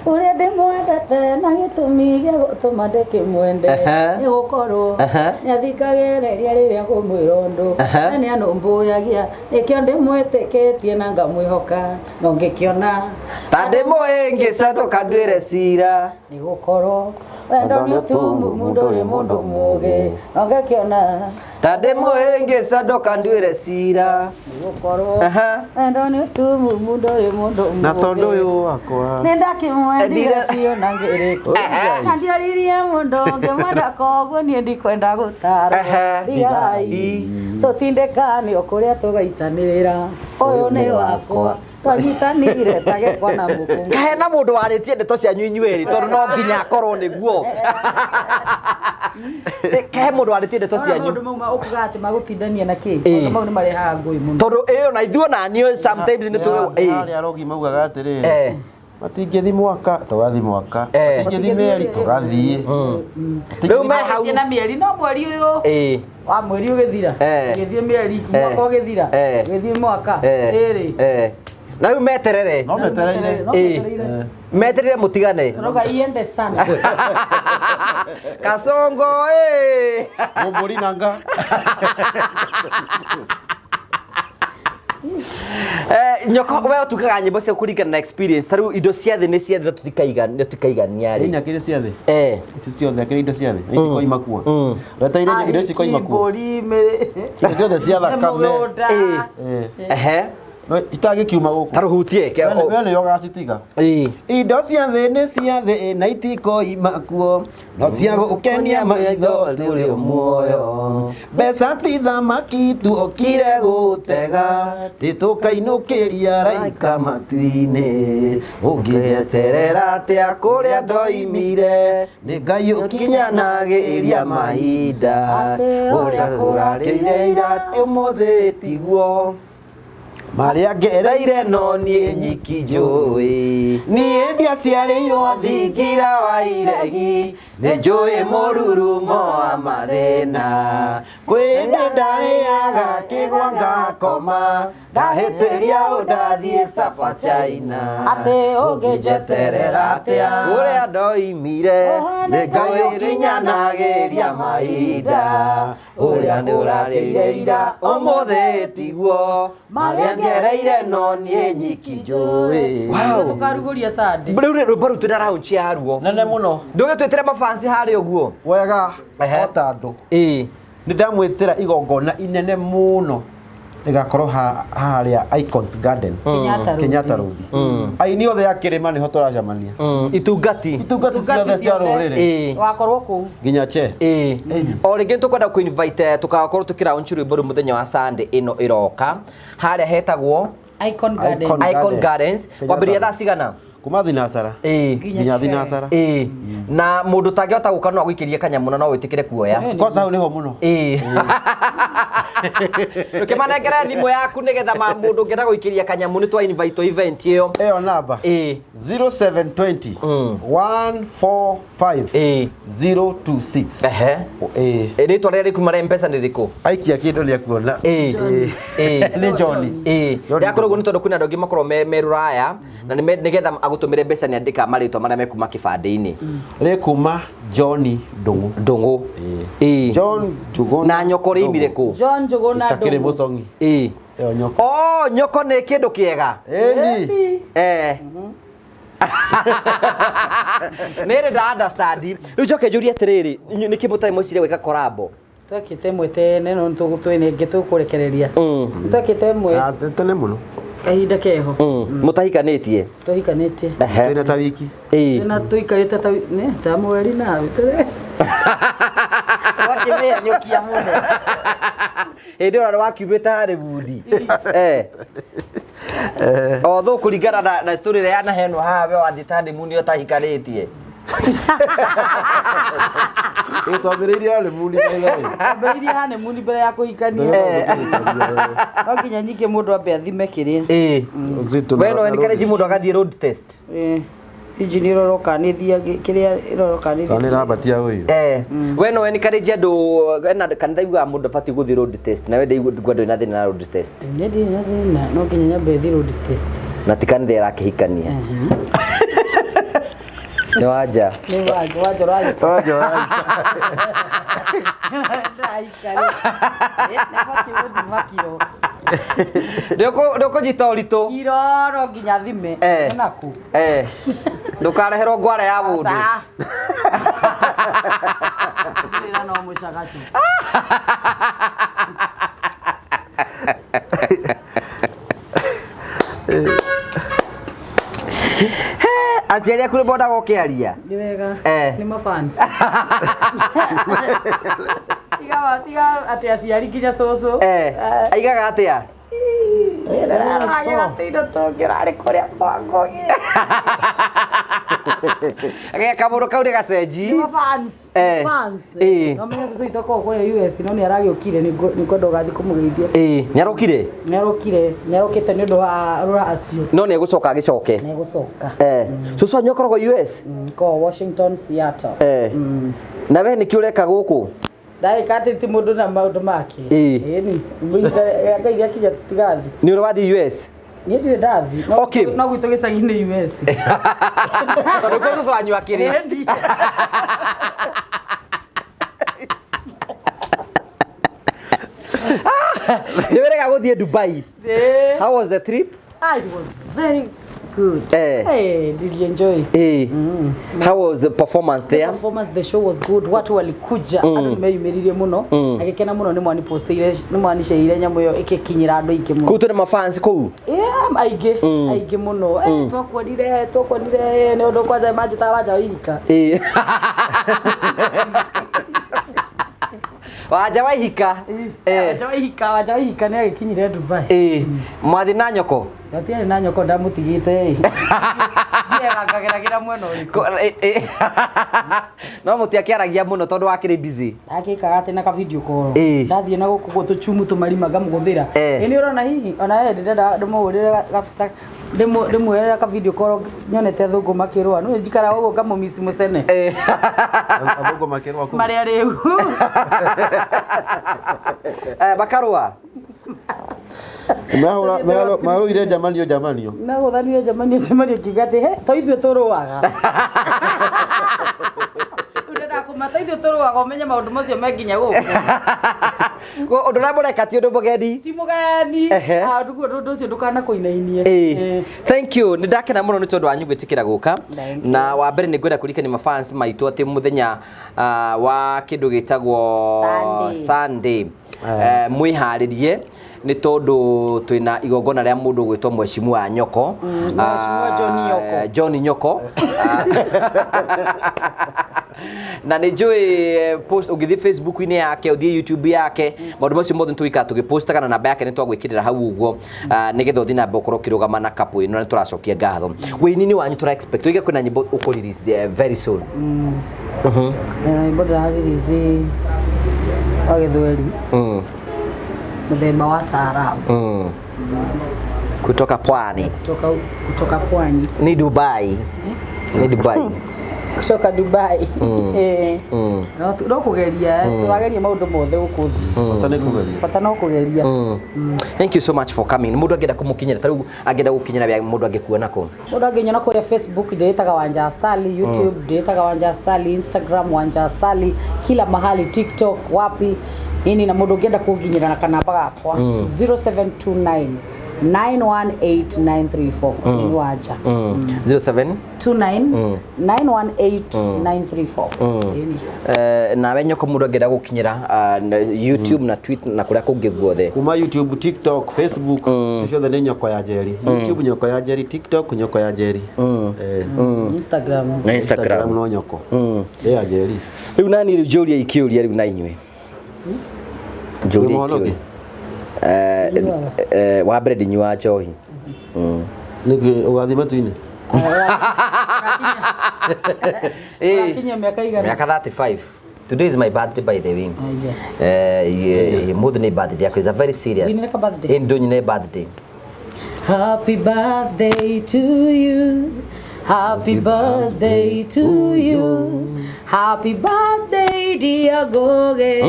ũrĩa ndĩmwendete, na gĩtũmi gĩa gũtũma ndĩkĩmwende nĩ gũkorwo nĩ athikagĩrĩria rĩrĩa ngũmwĩra ũndũ, na nĩ anũmbũyagia, nĩkĩo ndĩmwĩtĩkĩtie na ngamwĩhoka, no ngĩkĩona Ta ndĩmũhĩngĩca ndũkanduĩre cira. Nĩ gũkorwo wendo nĩ ũtumumu, ndũrĩ mũndũ mũgĩ, no ngĩkĩona Ta ndĩmũhĩngĩca ndũkanduĩre cira. Nĩ gũkorwo wendo nĩ ũtumumu, ndũrĩ mũndũ mũgĩ. Na tondũ ũyũ wakwa nĩ ndakĩmwendire biũ na ngĩrĩkia, na ndioririe mũndũ ũngĩmwenda, koguo niĩ ndikwenda gũtarwo. Tigai tũtindĩkane o kũrĩa tũgaitanĩrĩra, ũyũ nĩ wakwa, twanyitanire ta gĩkwa na mũkũngũ. Kahena mũndũ warĩtie ndeto cianyu inyuĩ erĩ, tondũ no nginya akorwo nĩguo. Kahe mũndũ warĩtie ndeto cianyu. Maũndũ mau ma ũkuga atĩ magũtindania na kĩ, maũndũ mau nĩ marehaga ngũĩ mũno. Tondũ ĩyo na ithuĩ ona niĩ sometimes nĩ tũ Harĩa arogi maugaga atĩrĩrĩ, Matingĩthi mwaka, tũgathi mwaka. Eh. Matingĩthi mĩeri, tũgathiĩ. Rĩu me hau. Gũthiĩ na mĩeri no mweri ũyũ Ĩĩ. wa mweri ũgĩthira Eh. ũgĩthiĩ mĩeri mwaka ũgĩthira Eh. ũgĩthiĩ mwaka Eh. ĩrĩ Eh. Na rĩu meterere. No metereire. No Ĩĩ. metereire. Meterere mũtigane. Tũrauga iembe sana. Kasongo ĩ. Mũmbũri nanga. Eh, nyoko we ũtugaga nyĩmbo cia kũringana na experience ta rĩu indo cia thĩ nĩ cia thĩ na tũtikaigania Ĩni rĩ. akĩrĩ cia thĩ. Eh. Ici ciothe akĩrĩ indo cia thĩ. Na itikoima kuo. Wetereire indo ici ikoima kuo. Mbũri mĩrĩ Indo ciothe cia thakame. mũgũnda. Ĩĩ. Eh. Ehe. No itangĩkiuma gũkũ. Ta rũhutie. We nĩyo ũgacitiga. Ĩĩ. Indo cia thĩ nĩ cia thĩ na itikoima kuo no cia gũkenia maitho tũrĩ muoyo mbeca ti thamaki tuokire gũtega tĩtũkainũkĩria raika matu-inĩ ũngĩnjeterera atĩa kũrĩa ndoimire nĩ Ngai ũkinyanagĩria mahinda ũrĩa kũrarĩire ira ti ũmũthĩ tiguo marĩa ngereire no niĩ nyiki njũĩ niĩ ndiaciarĩirwo thingira wa iregi nĩ njũĩ mũrurumo wa mathĩna kwĩndĩ ndarĩaga kĩgwa ngakoma ndahĩtĩria ũndathiĩ Sapa China Atĩ ũngĩnjeterera atĩa? ũrĩa ndoimire nĩ Ngai ũkinyanagĩria mahinda ũrĩa ndũrarĩire ira ũmũthĩ tiguo marĩa ngereire no niĩ nyiki njũĩ. Wow. Tũkarugũria Sunday. Rĩu rĩ rwĩmbo rũu twĩna launch yaruo nene mũno ndũgĩtwĩtĩre mafansi harĩa ũguo. Wega. Ehe. O ta andũ Ĩĩ. nĩ ndamwĩtĩra igongona inene mũno rĩgakorwo harĩa Icons Garden Kenyatta Road. Kenyatta Road. Aini othe a kĩrĩma nĩho tũracemania. Itungati. Itungati ciothe cia rũrĩrĩ. Ĩĩ. Wakorwo kũu. Nginya che. Ĩĩ. O rĩngĩ nĩtũkwenda kũ invite tũgakorwo tũkĩ launch rwĩmbo rũu mũthenya wa Sunday ĩno ĩroka harĩa hetagwo Icon Garden. Icon. Icon Gardens Kenyatta kwambĩrĩria Road. thaa cigana? Kuma thinacara. Ĩĩ. Nginya thinacara. Ĩĩ. Na mũndũ ũtangĩhota gũka no agũikĩrie kanyamũ na no wĩtĩkĩre kuoya. Kwanza hau nĩho mũno. Ĩĩ. Ndũkĩmanengere thimũ yaku nĩgetha mũndũ ũngĩenda gũikĩria kanyamũ nĩ twa invite event ĩyo. Ĩyo namba. Ĩĩ. 0720 145 Ĩĩ. 026. Ehe. Ĩĩ. Rĩtwa rĩrĩa rĩkuma rĩa M-Pesa nĩ rĩrĩkũ? Aikia kĩndũ nĩ ekuona. Ĩĩ. Ĩĩ. Nĩ Johnny. Ĩĩ. Johnny. Ndĩrakwĩra ũguo nĩ tondũ kwĩna andũ angĩ makoragwo me rũraya na nĩgetha agũtũmĩre mbeca nĩ andĩkaga marĩtwa marĩa mekuma kĩbandĩ-inĩ. Rĩkuma Johnny Ndũng'ũ. Ndũng'ũ. Ĩĩ. John Njuguna. Na nyoko rĩimire kũ? John Njuguna Itakĩrĩ Ndũng'ũ. mũcong'i. Ĩĩ. Ĩyo nyoko. Oh, nyoko nĩ kĩndũ kĩega. Ĩni. Eh. Nĩ rĩ nda understand. Rĩu njoke njũrie atĩrĩrĩ, inyuĩ nĩkĩ mũtarĩ mweciria gwĩka collab? Twekĩte ĩmwe tene no twĩna ĩngĩ tũkũrekereria. Twekĩte ĩmwe Ah, tene mũno. kahinda keho. Mũtahikanĩtie? Twahikanĩtie. Ehe. Twĩna ta wiki. Ĩĩ. Twĩna tũikarĩte ta nĩ ta mweri nawe. Wakĩmĩanyũkia mũno. Hĩndĩ ĩyo wakiumĩte harĩ bundi. Eh. Although kũringana na story ĩrĩa yanaheanwo haha we wathiĩte honeymoon ĩyo ũtahikanĩtie. Ĩĩ twambĩrĩirie honeymoon by the way. Ambĩrĩirie honeymoon mbere ya kũhikania. No nginya nyingĩ mũndũ ambe athime kĩrĩa. Ĩĩ. Uzito We na- no na encourage road. mũndũ agathiĩ road test. Ĩĩ. Injini ĩroroka nĩ thiage kĩrĩa ĩroroka nĩ Kana nĩrambatia ũyũ. Eh. We no encourage andũ ena kanitha iguaga mũndũ abatiĩ gũthiĩ road test na we ndaigua ndũrĩ na thĩna na road test. Niĩ ndirĩ na thĩna no nginya nyambe thiĩ road test. Na ti kanitha ĩrakĩhikania. Nĩ wanja. Nĩ wanja wanja ũragĩka. Wanja ũragĩka. Ndaikarĩ. Nĩ batiĩ gũthima kiro. Ndũkũnyita ũritũ. Kiro no nginya thime. Eh. Nĩ naku. Eh. Ndũkareherwo ngware ya mũndũ. Aca. Wĩra no mũcagacu. Aciari aku nĩ monaga ũkĩaria? Nĩ wega. Eh. Nĩ mafans. Tiga tiga atĩ aciari nginya cũcũ. Eh. Aigaga atĩa? Aragĩra tũindo tũngĩ ũrarĩ kũrĩa kwa Ngũgĩ. Kamũndũ kau nĩ gacenji. Nĩ fans. Eh. Fans. Eh. No menya cũcũ witũ akoragwo kũrĩa US no nĩ aragĩũkire nĩ ngwenda ũgathiĩ kũmũgeithia. Ĩĩ, nĩ arokire. Nĩ arokire, nĩ arokĩte nĩ ũndũ wa rũracio. No nĩ egũcoka agĩcoke. Nĩ egũcoka. Eh. Cũcũ wanyu akoragwo US? Ko Washington, Seattle. Eh. Na we nĩkĩ ũreka gũkũ? Ndagĩka atĩ ti mũndũ na maũndũ make. Ĩĩ. Ĩni. Ngai rĩakinya tũtigathiĩ. Nĩ ũrĩ wathiĩ US? Niĩ ndirĩ ndathiĩ. No- Okay. No gwitũ gĩcagi-inĩ US. Tondũ kũu cũcũ wanyu akĩrĩ. Ĩni. Nĩ wĩrĩga gũthiĩ Dubai. Ĩĩ. How was the trip? Ah, it was very good. Eh. Hey, did you enjoy? Eh. How was the performance The there? performance, the show was good. Watu walikuja. Andũ nĩ meyumĩririe mũno. Agĩkena mũno nĩ mwaniposteire, nĩ mwaniceire nyamũ ĩyo ĩgĩkinyĩra andũ aingĩ mũno. Kũu twĩna mafans kũu? Yeah, aingĩ, aingĩ mũno. Eh, twakuonire, twakuonire nĩ ũndũ kwanja manjĩtaga Wanja wa Ihika. Ĩĩ. Wanja wa Ihika. Eh. Wanja wa Ihika, Wanja wa Ihika nĩ agĩkinyire Dubai. Ĩĩ. Mwathiĩ na nyoko? Tũtiarĩ na nyoko ndamũtigĩte ĩ. Ndiagangageragĩra mwena ũrĩkũ. No mũtiakĩaragia mũno tondũ wakĩrĩ busy. Ndakĩkaga atĩ na ka video call. Ĩĩ. Ndathiĩ na gũkũ guo tũchumu tũmarima ngamũgũthĩra. Eh. Ĩ nĩ ũrona hihi ona we ndĩrenda ndĩmũhũrĩre gabica ndĩmuoere ka video call nyonete athũngũ makĩrũa. Nĩ njikaraga ũguo ngamũmici mũcene. Eh. Athũngũ makĩrũa kũu. Marĩa rĩu. Eh, makarũa. Mahũra marũire njamanio njamanio. Nagũthanire njamanio njamanio ngiuga atĩ he to ithuĩ tũrũaga. Rĩu ndĩrenda kũma to ithuĩ tũrũaga ũmenye maũndũ macio me nginya gũkũ. Ũndũ ũrĩa mũreka ti ũndũ mũgeni. Ti mũgeni. Ehe. Ah, ũndũ ũcio ndũkanakũinainie. Ĩĩ. Thank you. Nĩ ndakena mũno nĩ tondũ wanyu gwĩtĩkĩra gũka. Thank you. Na wa mbere nĩ ngwenda kũririkania mafans maitũ atĩ mũthenya wa kĩndũ gĩtagwo Sunday. Sunday. Mwĩharĩrie nĩ tondũ twĩna igongona rĩa mũndũ ũgwĩtwo Mheshimiwa wa Nyoko. Mheshimiwa John Nyoko. John Nyoko. Na nĩ njũĩ post ũngĩthiĩ Facebook-inĩ yake ũthiĩ YouTube yake maũndũ macio mothe nĩtũgĩikara tũgĩpostaga na namba yake nĩtwagwĩkĩrĩra hau ũguo nĩgetha ũthiĩ na mbere ũkorwo ũkĩrũgama na couple ĩno na nĩtũracokia ngatho. Wĩini-inĩ wanyu tũra expect ũige kwĩna nyĩmbo ũkũ release there very soon. Nyĩmbo ndĩra release wa gĩthweri. Mũthemba wa taarabu. Kutoka pwani. Kutoka pwani. Ni Dubai. Ni Dubai. Kutoka Dubai. Eh. No kũgeria, tũrageria maũndũ mothe gũkũ thĩ. Bata nĩ kũgeria. Bata no kũgeria. Thank you so much for coming. Mũndũ angĩenda kũmũkinyĩra ta rĩu angĩenda gũkinyĩra mũndũ angĩkuona kũ? Mũndũ angĩnyona kũrĩa Facebook ndĩĩtaga Wanja Asali, YouTube ndĩĩtaga Wanja Asali, Instagram Wanja Asali, kila mahali, TikTok, wapi nini na mũndũ ũngĩenda kũnginyĩra na kanamba gakwa 0729 918934 ũcio nĩ Wanja. 07 29 918 934. Ĩni. Nawe Nyoko mũndũ angĩenda gũkinyĩra YouTube na Twitter na kũrĩa kũngĩ guothe. Kuma YouTube, TikTok, Facebook, ciothe nĩ Nyoko ya Njeri. YouTube Nyoko ya Njeri, TikTok Nyoko ya Njeri. Instagram. Na Instagram. no Nyoko. Ĩ ya Njeri. Rĩu nani rĩu njũrie ikĩũria rĩu na inyuĩ. Njũrie Wĩ mũhonoki? ikĩũria. Wa mbere ndinyuaga njohi. Nĩkĩ ũgathiĩ matu-inĩ? Ũrakinyia mĩaka igana? Miaka 35. Today is my birthday by the way. Aya. Mũthĩ nĩ birthday yakwa. It's a very serious. Wĩinĩre ka birthday? Ĩ ndũnyine birthday. Happy birthday to you. Happy birthday to you. Happy birthday dear Goge.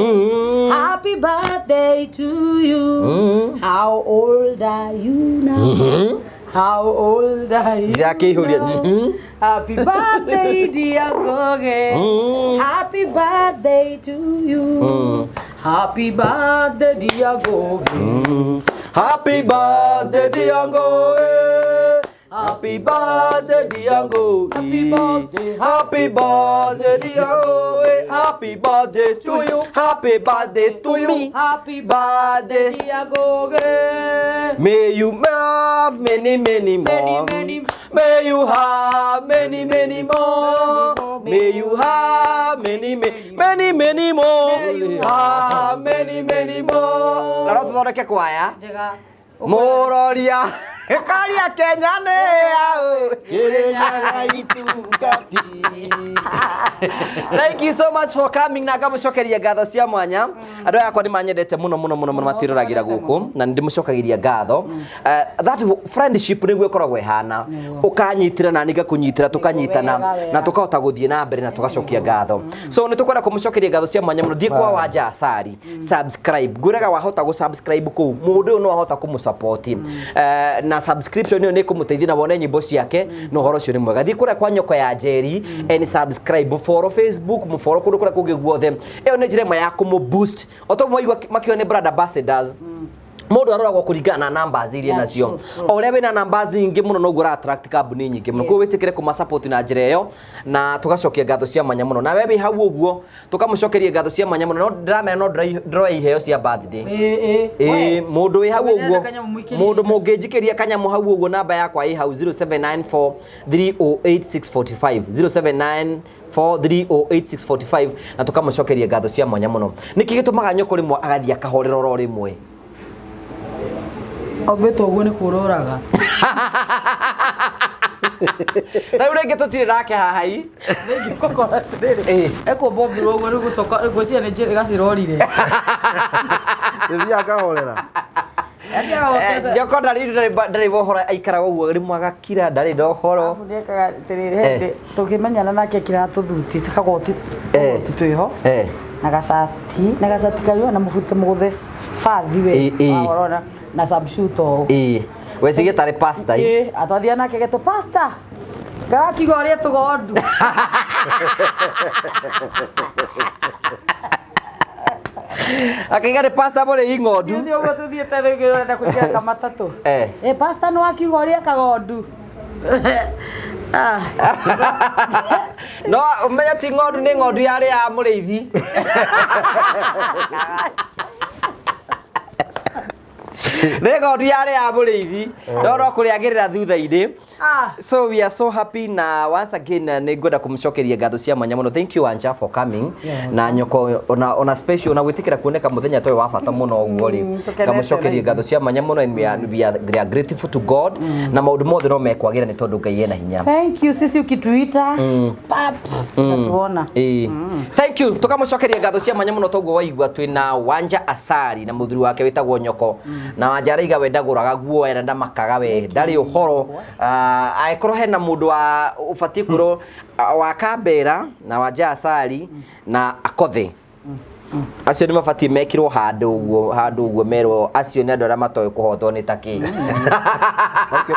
Happy birthday to you. How old are you now? How old are you Ndĩrakĩihũria, now? Happy birthday dear Goge. Happy birthday to you. Happy birthday dear Goge. Happy birthday dear Ngoe. Happy birthday dear Ngoe. Happy birthday. Happy birthday dear Ngoe. Happy birthday to you. Happy birthday to me. Happy birthday dear Goge. May you have many, many more. Many, many. May you have many, many more. May you have many, many, many, many more. May you have many, many more. Na no tũthondeke kwaya. Njega. Mũroria. Karia Kenya nĩ yaũ. Kirinyaga itungati. Thank you so much for coming na ngamucokeria ngatho cia mwanya. Andũ aya akwa nĩ manyendete mũno mũno mũno mũno, matiroragĩra gũkũ na nĩ ndĩmũcokagĩria ngatho. That friendship nĩguo ĩkoragwo ĩhana, ũkanyitĩra na niĩ ngakũnyitĩra, tũkanyitana Wega, wega. na tũkahota gũthiĩ na mbere na tũgacokia ngatho. So nĩ tũkwenda kũmũcokeria ngatho cia mwanya mũno. Thiĩ kwa Wanja Asari, subscribe. Ngwĩraga wahota gũ subscribe kũu, mũndũ ũyũ no ahota kũmũ support na subscription ĩyo nĩ ĩkũmũteithia na wone nyĩmbo ciake na ũhoro ũcio nĩ mwega. Thiĩ kũrĩa kwa Nyoko ya Njeri and subscribe, mũfollow Facebook, mũfollow kũndũ kũrĩa kũngĩ guothe. Ĩyo nĩ njĩra ĩmwe ya kũmũ boost. O toguo mwaigua makiuga nĩ brand ambassadors, mũndũ aroragwo kũringana na numbers iria nacio. True, true. O ũrĩa wĩna numbers nyingĩ mũno, noguo ũra attract kambuni nyingĩ mũno. Koguo wĩtĩkĩre kũma support na njĩra ĩyo na tũgacokia ngatho cia mwanya mũno. Nawe wĩ hau ũguo, tũkamũcokeria ngatho cia mwanya mũno. No ndĩramenya no ndĩroya iheo cia birthday. Ĩ. Ĩ mũndũ wĩ hau Ũngĩenda ũguo, kanyamũ mũikĩrie. Mũndũ mũngĩnjikĩria kanyamũ hau ũguo, namba yakwa ĩ hau, 0794 308645, 0794 308645, na tũkamũcokeria ngatho cia mwanya mũno. Nĩkĩ gĩtũmaga nyoko rĩmwe agathiĩ akahorera oro rĩmwe? Ombĩtwo ũguo nĩ kũrũraga. Na rĩu rĩngĩ tũtirĩ nake haha i. Rĩngĩ gũkora atĩrĩrĩ, ekũmba ombirwo ũguo, rĩu gũcoka ngwĩciria nĩ njĩra ĩgacirorire. Gĩthiaga ngahorera. Nyoko ndarĩ ũhoro, aikaraga ũguo, rĩmwe agakira, ndarĩ na ũhoro. Arabu nĩekaga atĩrĩrĩ, hĩndĩ tũkĩmenyana nake ekĩraga tũthuti, kagoti, tũgoti twĩho na gacati kariũ na mũbuto mũgũthe bathi we. Ĩ, ĩ. Warona na subshoot o Ĩ, weciria tarĩ pasta i. Ĩ, atwathia nake getwo pasta ngarakiuga ũrĩa tũgondu. Akaiga nĩ pasta mũrĩ ing'ondu. Ithuĩ ũguo tũthiĩte rĩu ũrenda kũingĩra kamatatũ. Ĩ, pasta nĩ wakiuga ũrĩa kagondu. Ah. No ũmenye ti ng'ondu, nĩ ng'ondu yarĩ ya mũrĩithi, nĩ ng'ondu yarĩ ya mũrĩithi, no kũrĩagĩrĩra thutha-inĩ. Ah. So we are so happy na once again nĩ ngwenda kũmũcokeria ngatho cia mwanya mũno. Thank you, Wanja, for coming. Na nyoko ona special ona gwĩtĩkĩra kuoneka mũthenya ta ũyũ wa bata mũno ũguo rĩ. Tũkenete. Ngamũcokeria ngatho cia mwanya mũno and we are grateful to God na maũndũ mothe no mekwagĩra nĩ tondũ Ngai ena hinya. Thank you. Sisi ukituita pap, utatuona. Ĩĩ. Thank you. Tukamũcokeria ngatho cia mwanya mũno. Toguo waigua twĩna Wanja Asari na mũthuri wake wĩtagwo Nyoko. Na Wanja araiga we ndagũraga guoya na ndamakaga, we ndarĩ ũhoro. Ah, angĩkorwo hena mũndũ wa ũbatiĩ kwĩrwo, wa Kambera na Wanja Asari na Akothe, acio nĩ mabatiĩ mekĩrwo handũ ũguo, handũ ũguo merwo acio nĩ andũ arĩa matoĩ kũhotwo nĩ ta kĩ.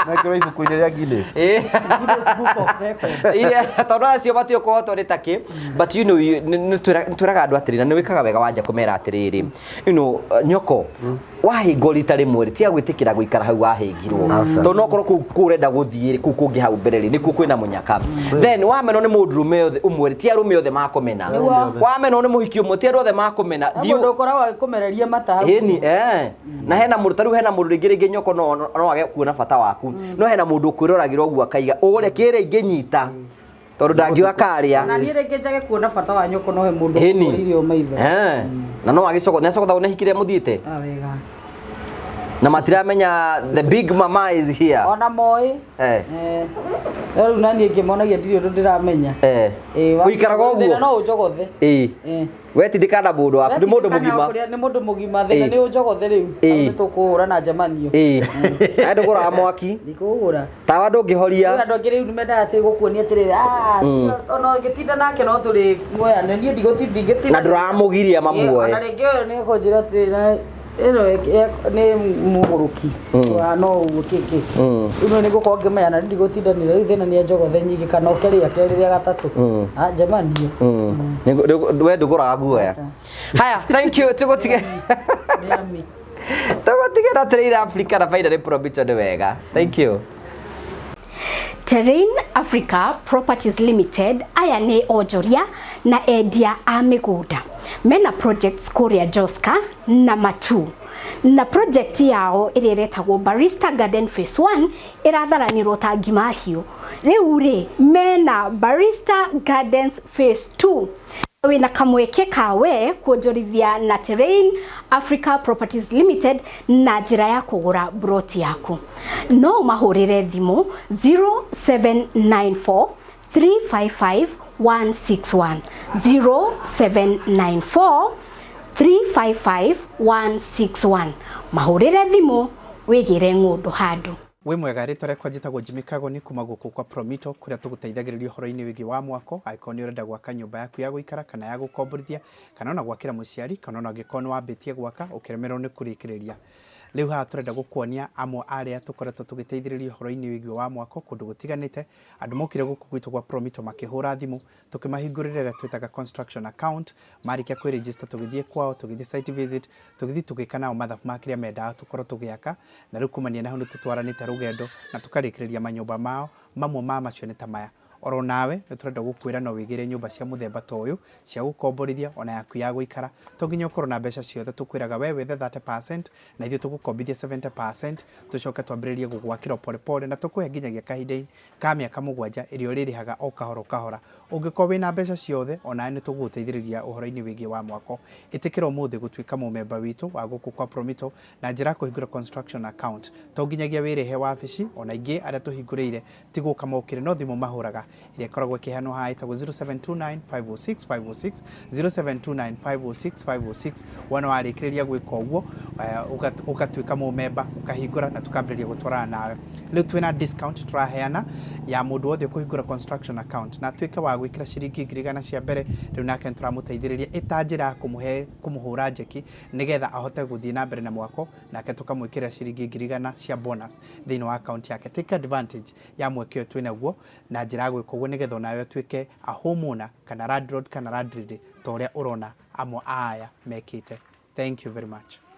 Mekĩrwo ibuku-inĩ rĩa Guinness. Ĩĩ. Guinness Book of Records. Iya, tondũ acio matiũĩ kũhotwo nĩ takĩ. But nĩ twĩraga andũ atĩrĩ, na nĩ wĩkaga wega wanja kũmera atĩrĩrĩ, nyoko wahĩngwo rita rĩmwe rĩ, tiga gwĩtĩkĩra gũikara hau wahĩngirwo, Aca. tondũ no korwo kũu kũu ũrenda gũthiĩ rĩ, kũu kũngĩ hau mbere rĩ, nĩkuo kwĩna mũnyaka. Then wamenwo nĩ mũndũrũme othe ũmwe rĩ, ti arũme othe makũmena. Wamenwo nĩ mũhiki ũmwe, ti andũ othe makũmena. He mũndũ ũkoragwo agĩkũmereria mata hau. Ĩni, na hena mũndũ tarĩu, hena mũndũ rĩngĩ nyoko no age kuona bata waku, no hena mũndũ ũkwĩroragĩra ũguo akaiga ũrĩa kĩrĩa ingĩnyita tondũ ndangiuga karĩa. Na niĩ rĩngĩ njage kuona bata wa nyoko, no he mũndũ Ĩni. ũkũrĩire o maitho. Na no agĩcogotha, nĩacogotha nĩ hikire mũthiĩte. Ah, wega. Na matiramenya the big mama is here. Ona moĩ. Eh. No rĩu naniĩ ngĩmonagia ndirĩ ũndũ ndĩramenya. Ĩ, Ũikaraga ũguo? Thĩna no ũnjogothe. Ĩĩ. We tindĩkana mũndũ waku, nĩ mũndũ mũgima. Nĩ mũndũ mũgima, thĩna Ĩ. nĩ ũnjogothe rĩu. Ĩ. Nĩ tũkũhũra na njemanio. Ĩĩ, aya ndũgũraga mwaki. Ndikũgũra. Tawa ndũngĩhoria. Kwĩ andũ angĩ rĩu nĩmendaga atĩ gũkuonia atĩrĩrĩ, "Ah, ona ũngĩtinda nake no tũrĩ muoyane, niĩ ndigũtinda." Na ndũramũgiria mamuoe. Ona rĩngĩ ũyũ nĩ ekũnjĩra atĩ ĩno nĩ mũgũrũki wa no ũguo kĩkĩ. Rĩu nĩ ngũkorwo ngĩmenya na ndigũtindanĩra rĩu, thĩna nĩ njogothe nyingĩ kana oke rĩa kerĩ, rĩa gatatũ. Ah, njemanio. We ndũgũraga guoya. Haya, thank you, tũgũtige. Nĩ ami. Tũgũtige na Terrain Africa na Finally Probicho. Nĩ wega, thank you. Terrain Africa Properties Limited, aya nĩ onjoria na endia a mĩgũnda mena projects kũrĩa Joska na Matu, na project yao ĩrĩa ĩretagwo Barista Garden Phase 1 ĩratharanĩrwo ta ngima hiũ. Rĩu rĩ mena Barista Gardens Phase 2. Wĩna kamweke kawe kuonjorithia na Terrain Africa Properties Limited na njĩra ya kũgũra broti yaku. No ũmahũrĩre thimũ 0794 355 161, 0794 355 161. Mahũrĩre thimũ wĩgĩre ng'ũndũ handũ. Wĩ mwega, rĩtwa rĩakwa njĩtagwo Jimmy Kagoni kuma gũkũ kwa Promito kũrĩa tũgũteithagĩrĩria ũhoro-inĩ wĩgiĩ wa mwako. Angĩkorwo nĩ ũrenda gwaka nyũmba yaku ya gũikara kana ya gũkomborithia, kana ona gwakĩra mũciari, kana ona angĩkorwo nĩ wambĩtie gwaka ũkĩremererwo nĩ kũrĩkĩrĩria. Rĩu haha tũrenda gũkuonia amwe arĩa tũkoretwo tũgĩteithĩrĩria ũhoro-inĩ wĩgiĩ wa mwako kũndũ gũtiganĩte. Andũ mokire gũkũ gwitũ gwa Promito makĩhũra thimũ, tũkĩmahingũrĩra ĩrĩa twĩtaga construction account. Marĩkia kwĩ-register tũgĩthiĩ kwao, tũgĩthiĩ site visit, tũgĩthiĩ tũgĩka nao mathabu ma kĩrĩa mendaga tũkorwo tũgĩaka, na rĩu kumania na hau nĩ tũtwaranĩte rũgendo na tũkarĩkĩrĩria manyũmba mao. Mamwe ma macio nĩ ta maya. Oro nawe nĩ tũrenda gũkwĩra no wĩgĩre nyũmba cia mũthemba ta ũyũ cia gũkomborithia ona yaku ya gũikara. To nginya ũkorwo na mbeca ciothe, tũkwĩraga we wethe 30% na ithuĩ tũgũkombithia 70%, tũcoke twambĩrĩrie gũgwakĩra pole pole, na tũkũhe nginyagia kahinda ka mĩaka 7 ĩrĩa ũrĩrĩhaga o kahora o kahora. Ũngĩkorwo wĩna mbeca ciothe, onawe nĩ tũgũgũteithĩrĩria ũhoro-inĩ wĩgiĩ wa mwako. Ĩtĩkĩra ũmũthĩ gũtuĩka mũmemba witũ wa gũkũ kwa Promito na njĩra ya kũhingũra construction account. To nginyagia wĩrĩhe wabici, ona ingĩ arĩa tũhingũrĩire ti gũka mokire, no thimũ mahũraga ĩrĩa ĩkoragwo ĩkĩheanwo haha ĩtagwo 0729 506 506, 0729 506 506. Wona warĩkĩrĩria gwĩka ũguo, ũgatuĩka mũmemba, ũkahingũra na tũkambĩrĩria gũtwarana nawe. Rĩu twĩna discount tũraheana ya mũndũ wothe ũkũhingũra construction account na atuĩke wa gwĩkĩra ciringi 100,000 cia mbere. Rĩu nake nĩ tũramũteithĩrĩria ĩta njĩra ya kũmũhe kũmũhũra njeki nĩgetha ahote gũthiĩ na mbere na mwako, nake tũkamwĩkĩrĩra ciringi 100,000 cia bonus thĩinĩ wa account yake. Take advantage ya mweke ũyũ twĩnaguo na njĩra ya gwĩka ũguo nĩgetha onawe ũtuĩke a homeowner kana landlord kana landlady ta ũrĩa ũrona amwe a aya mekĩte. Thank you very much.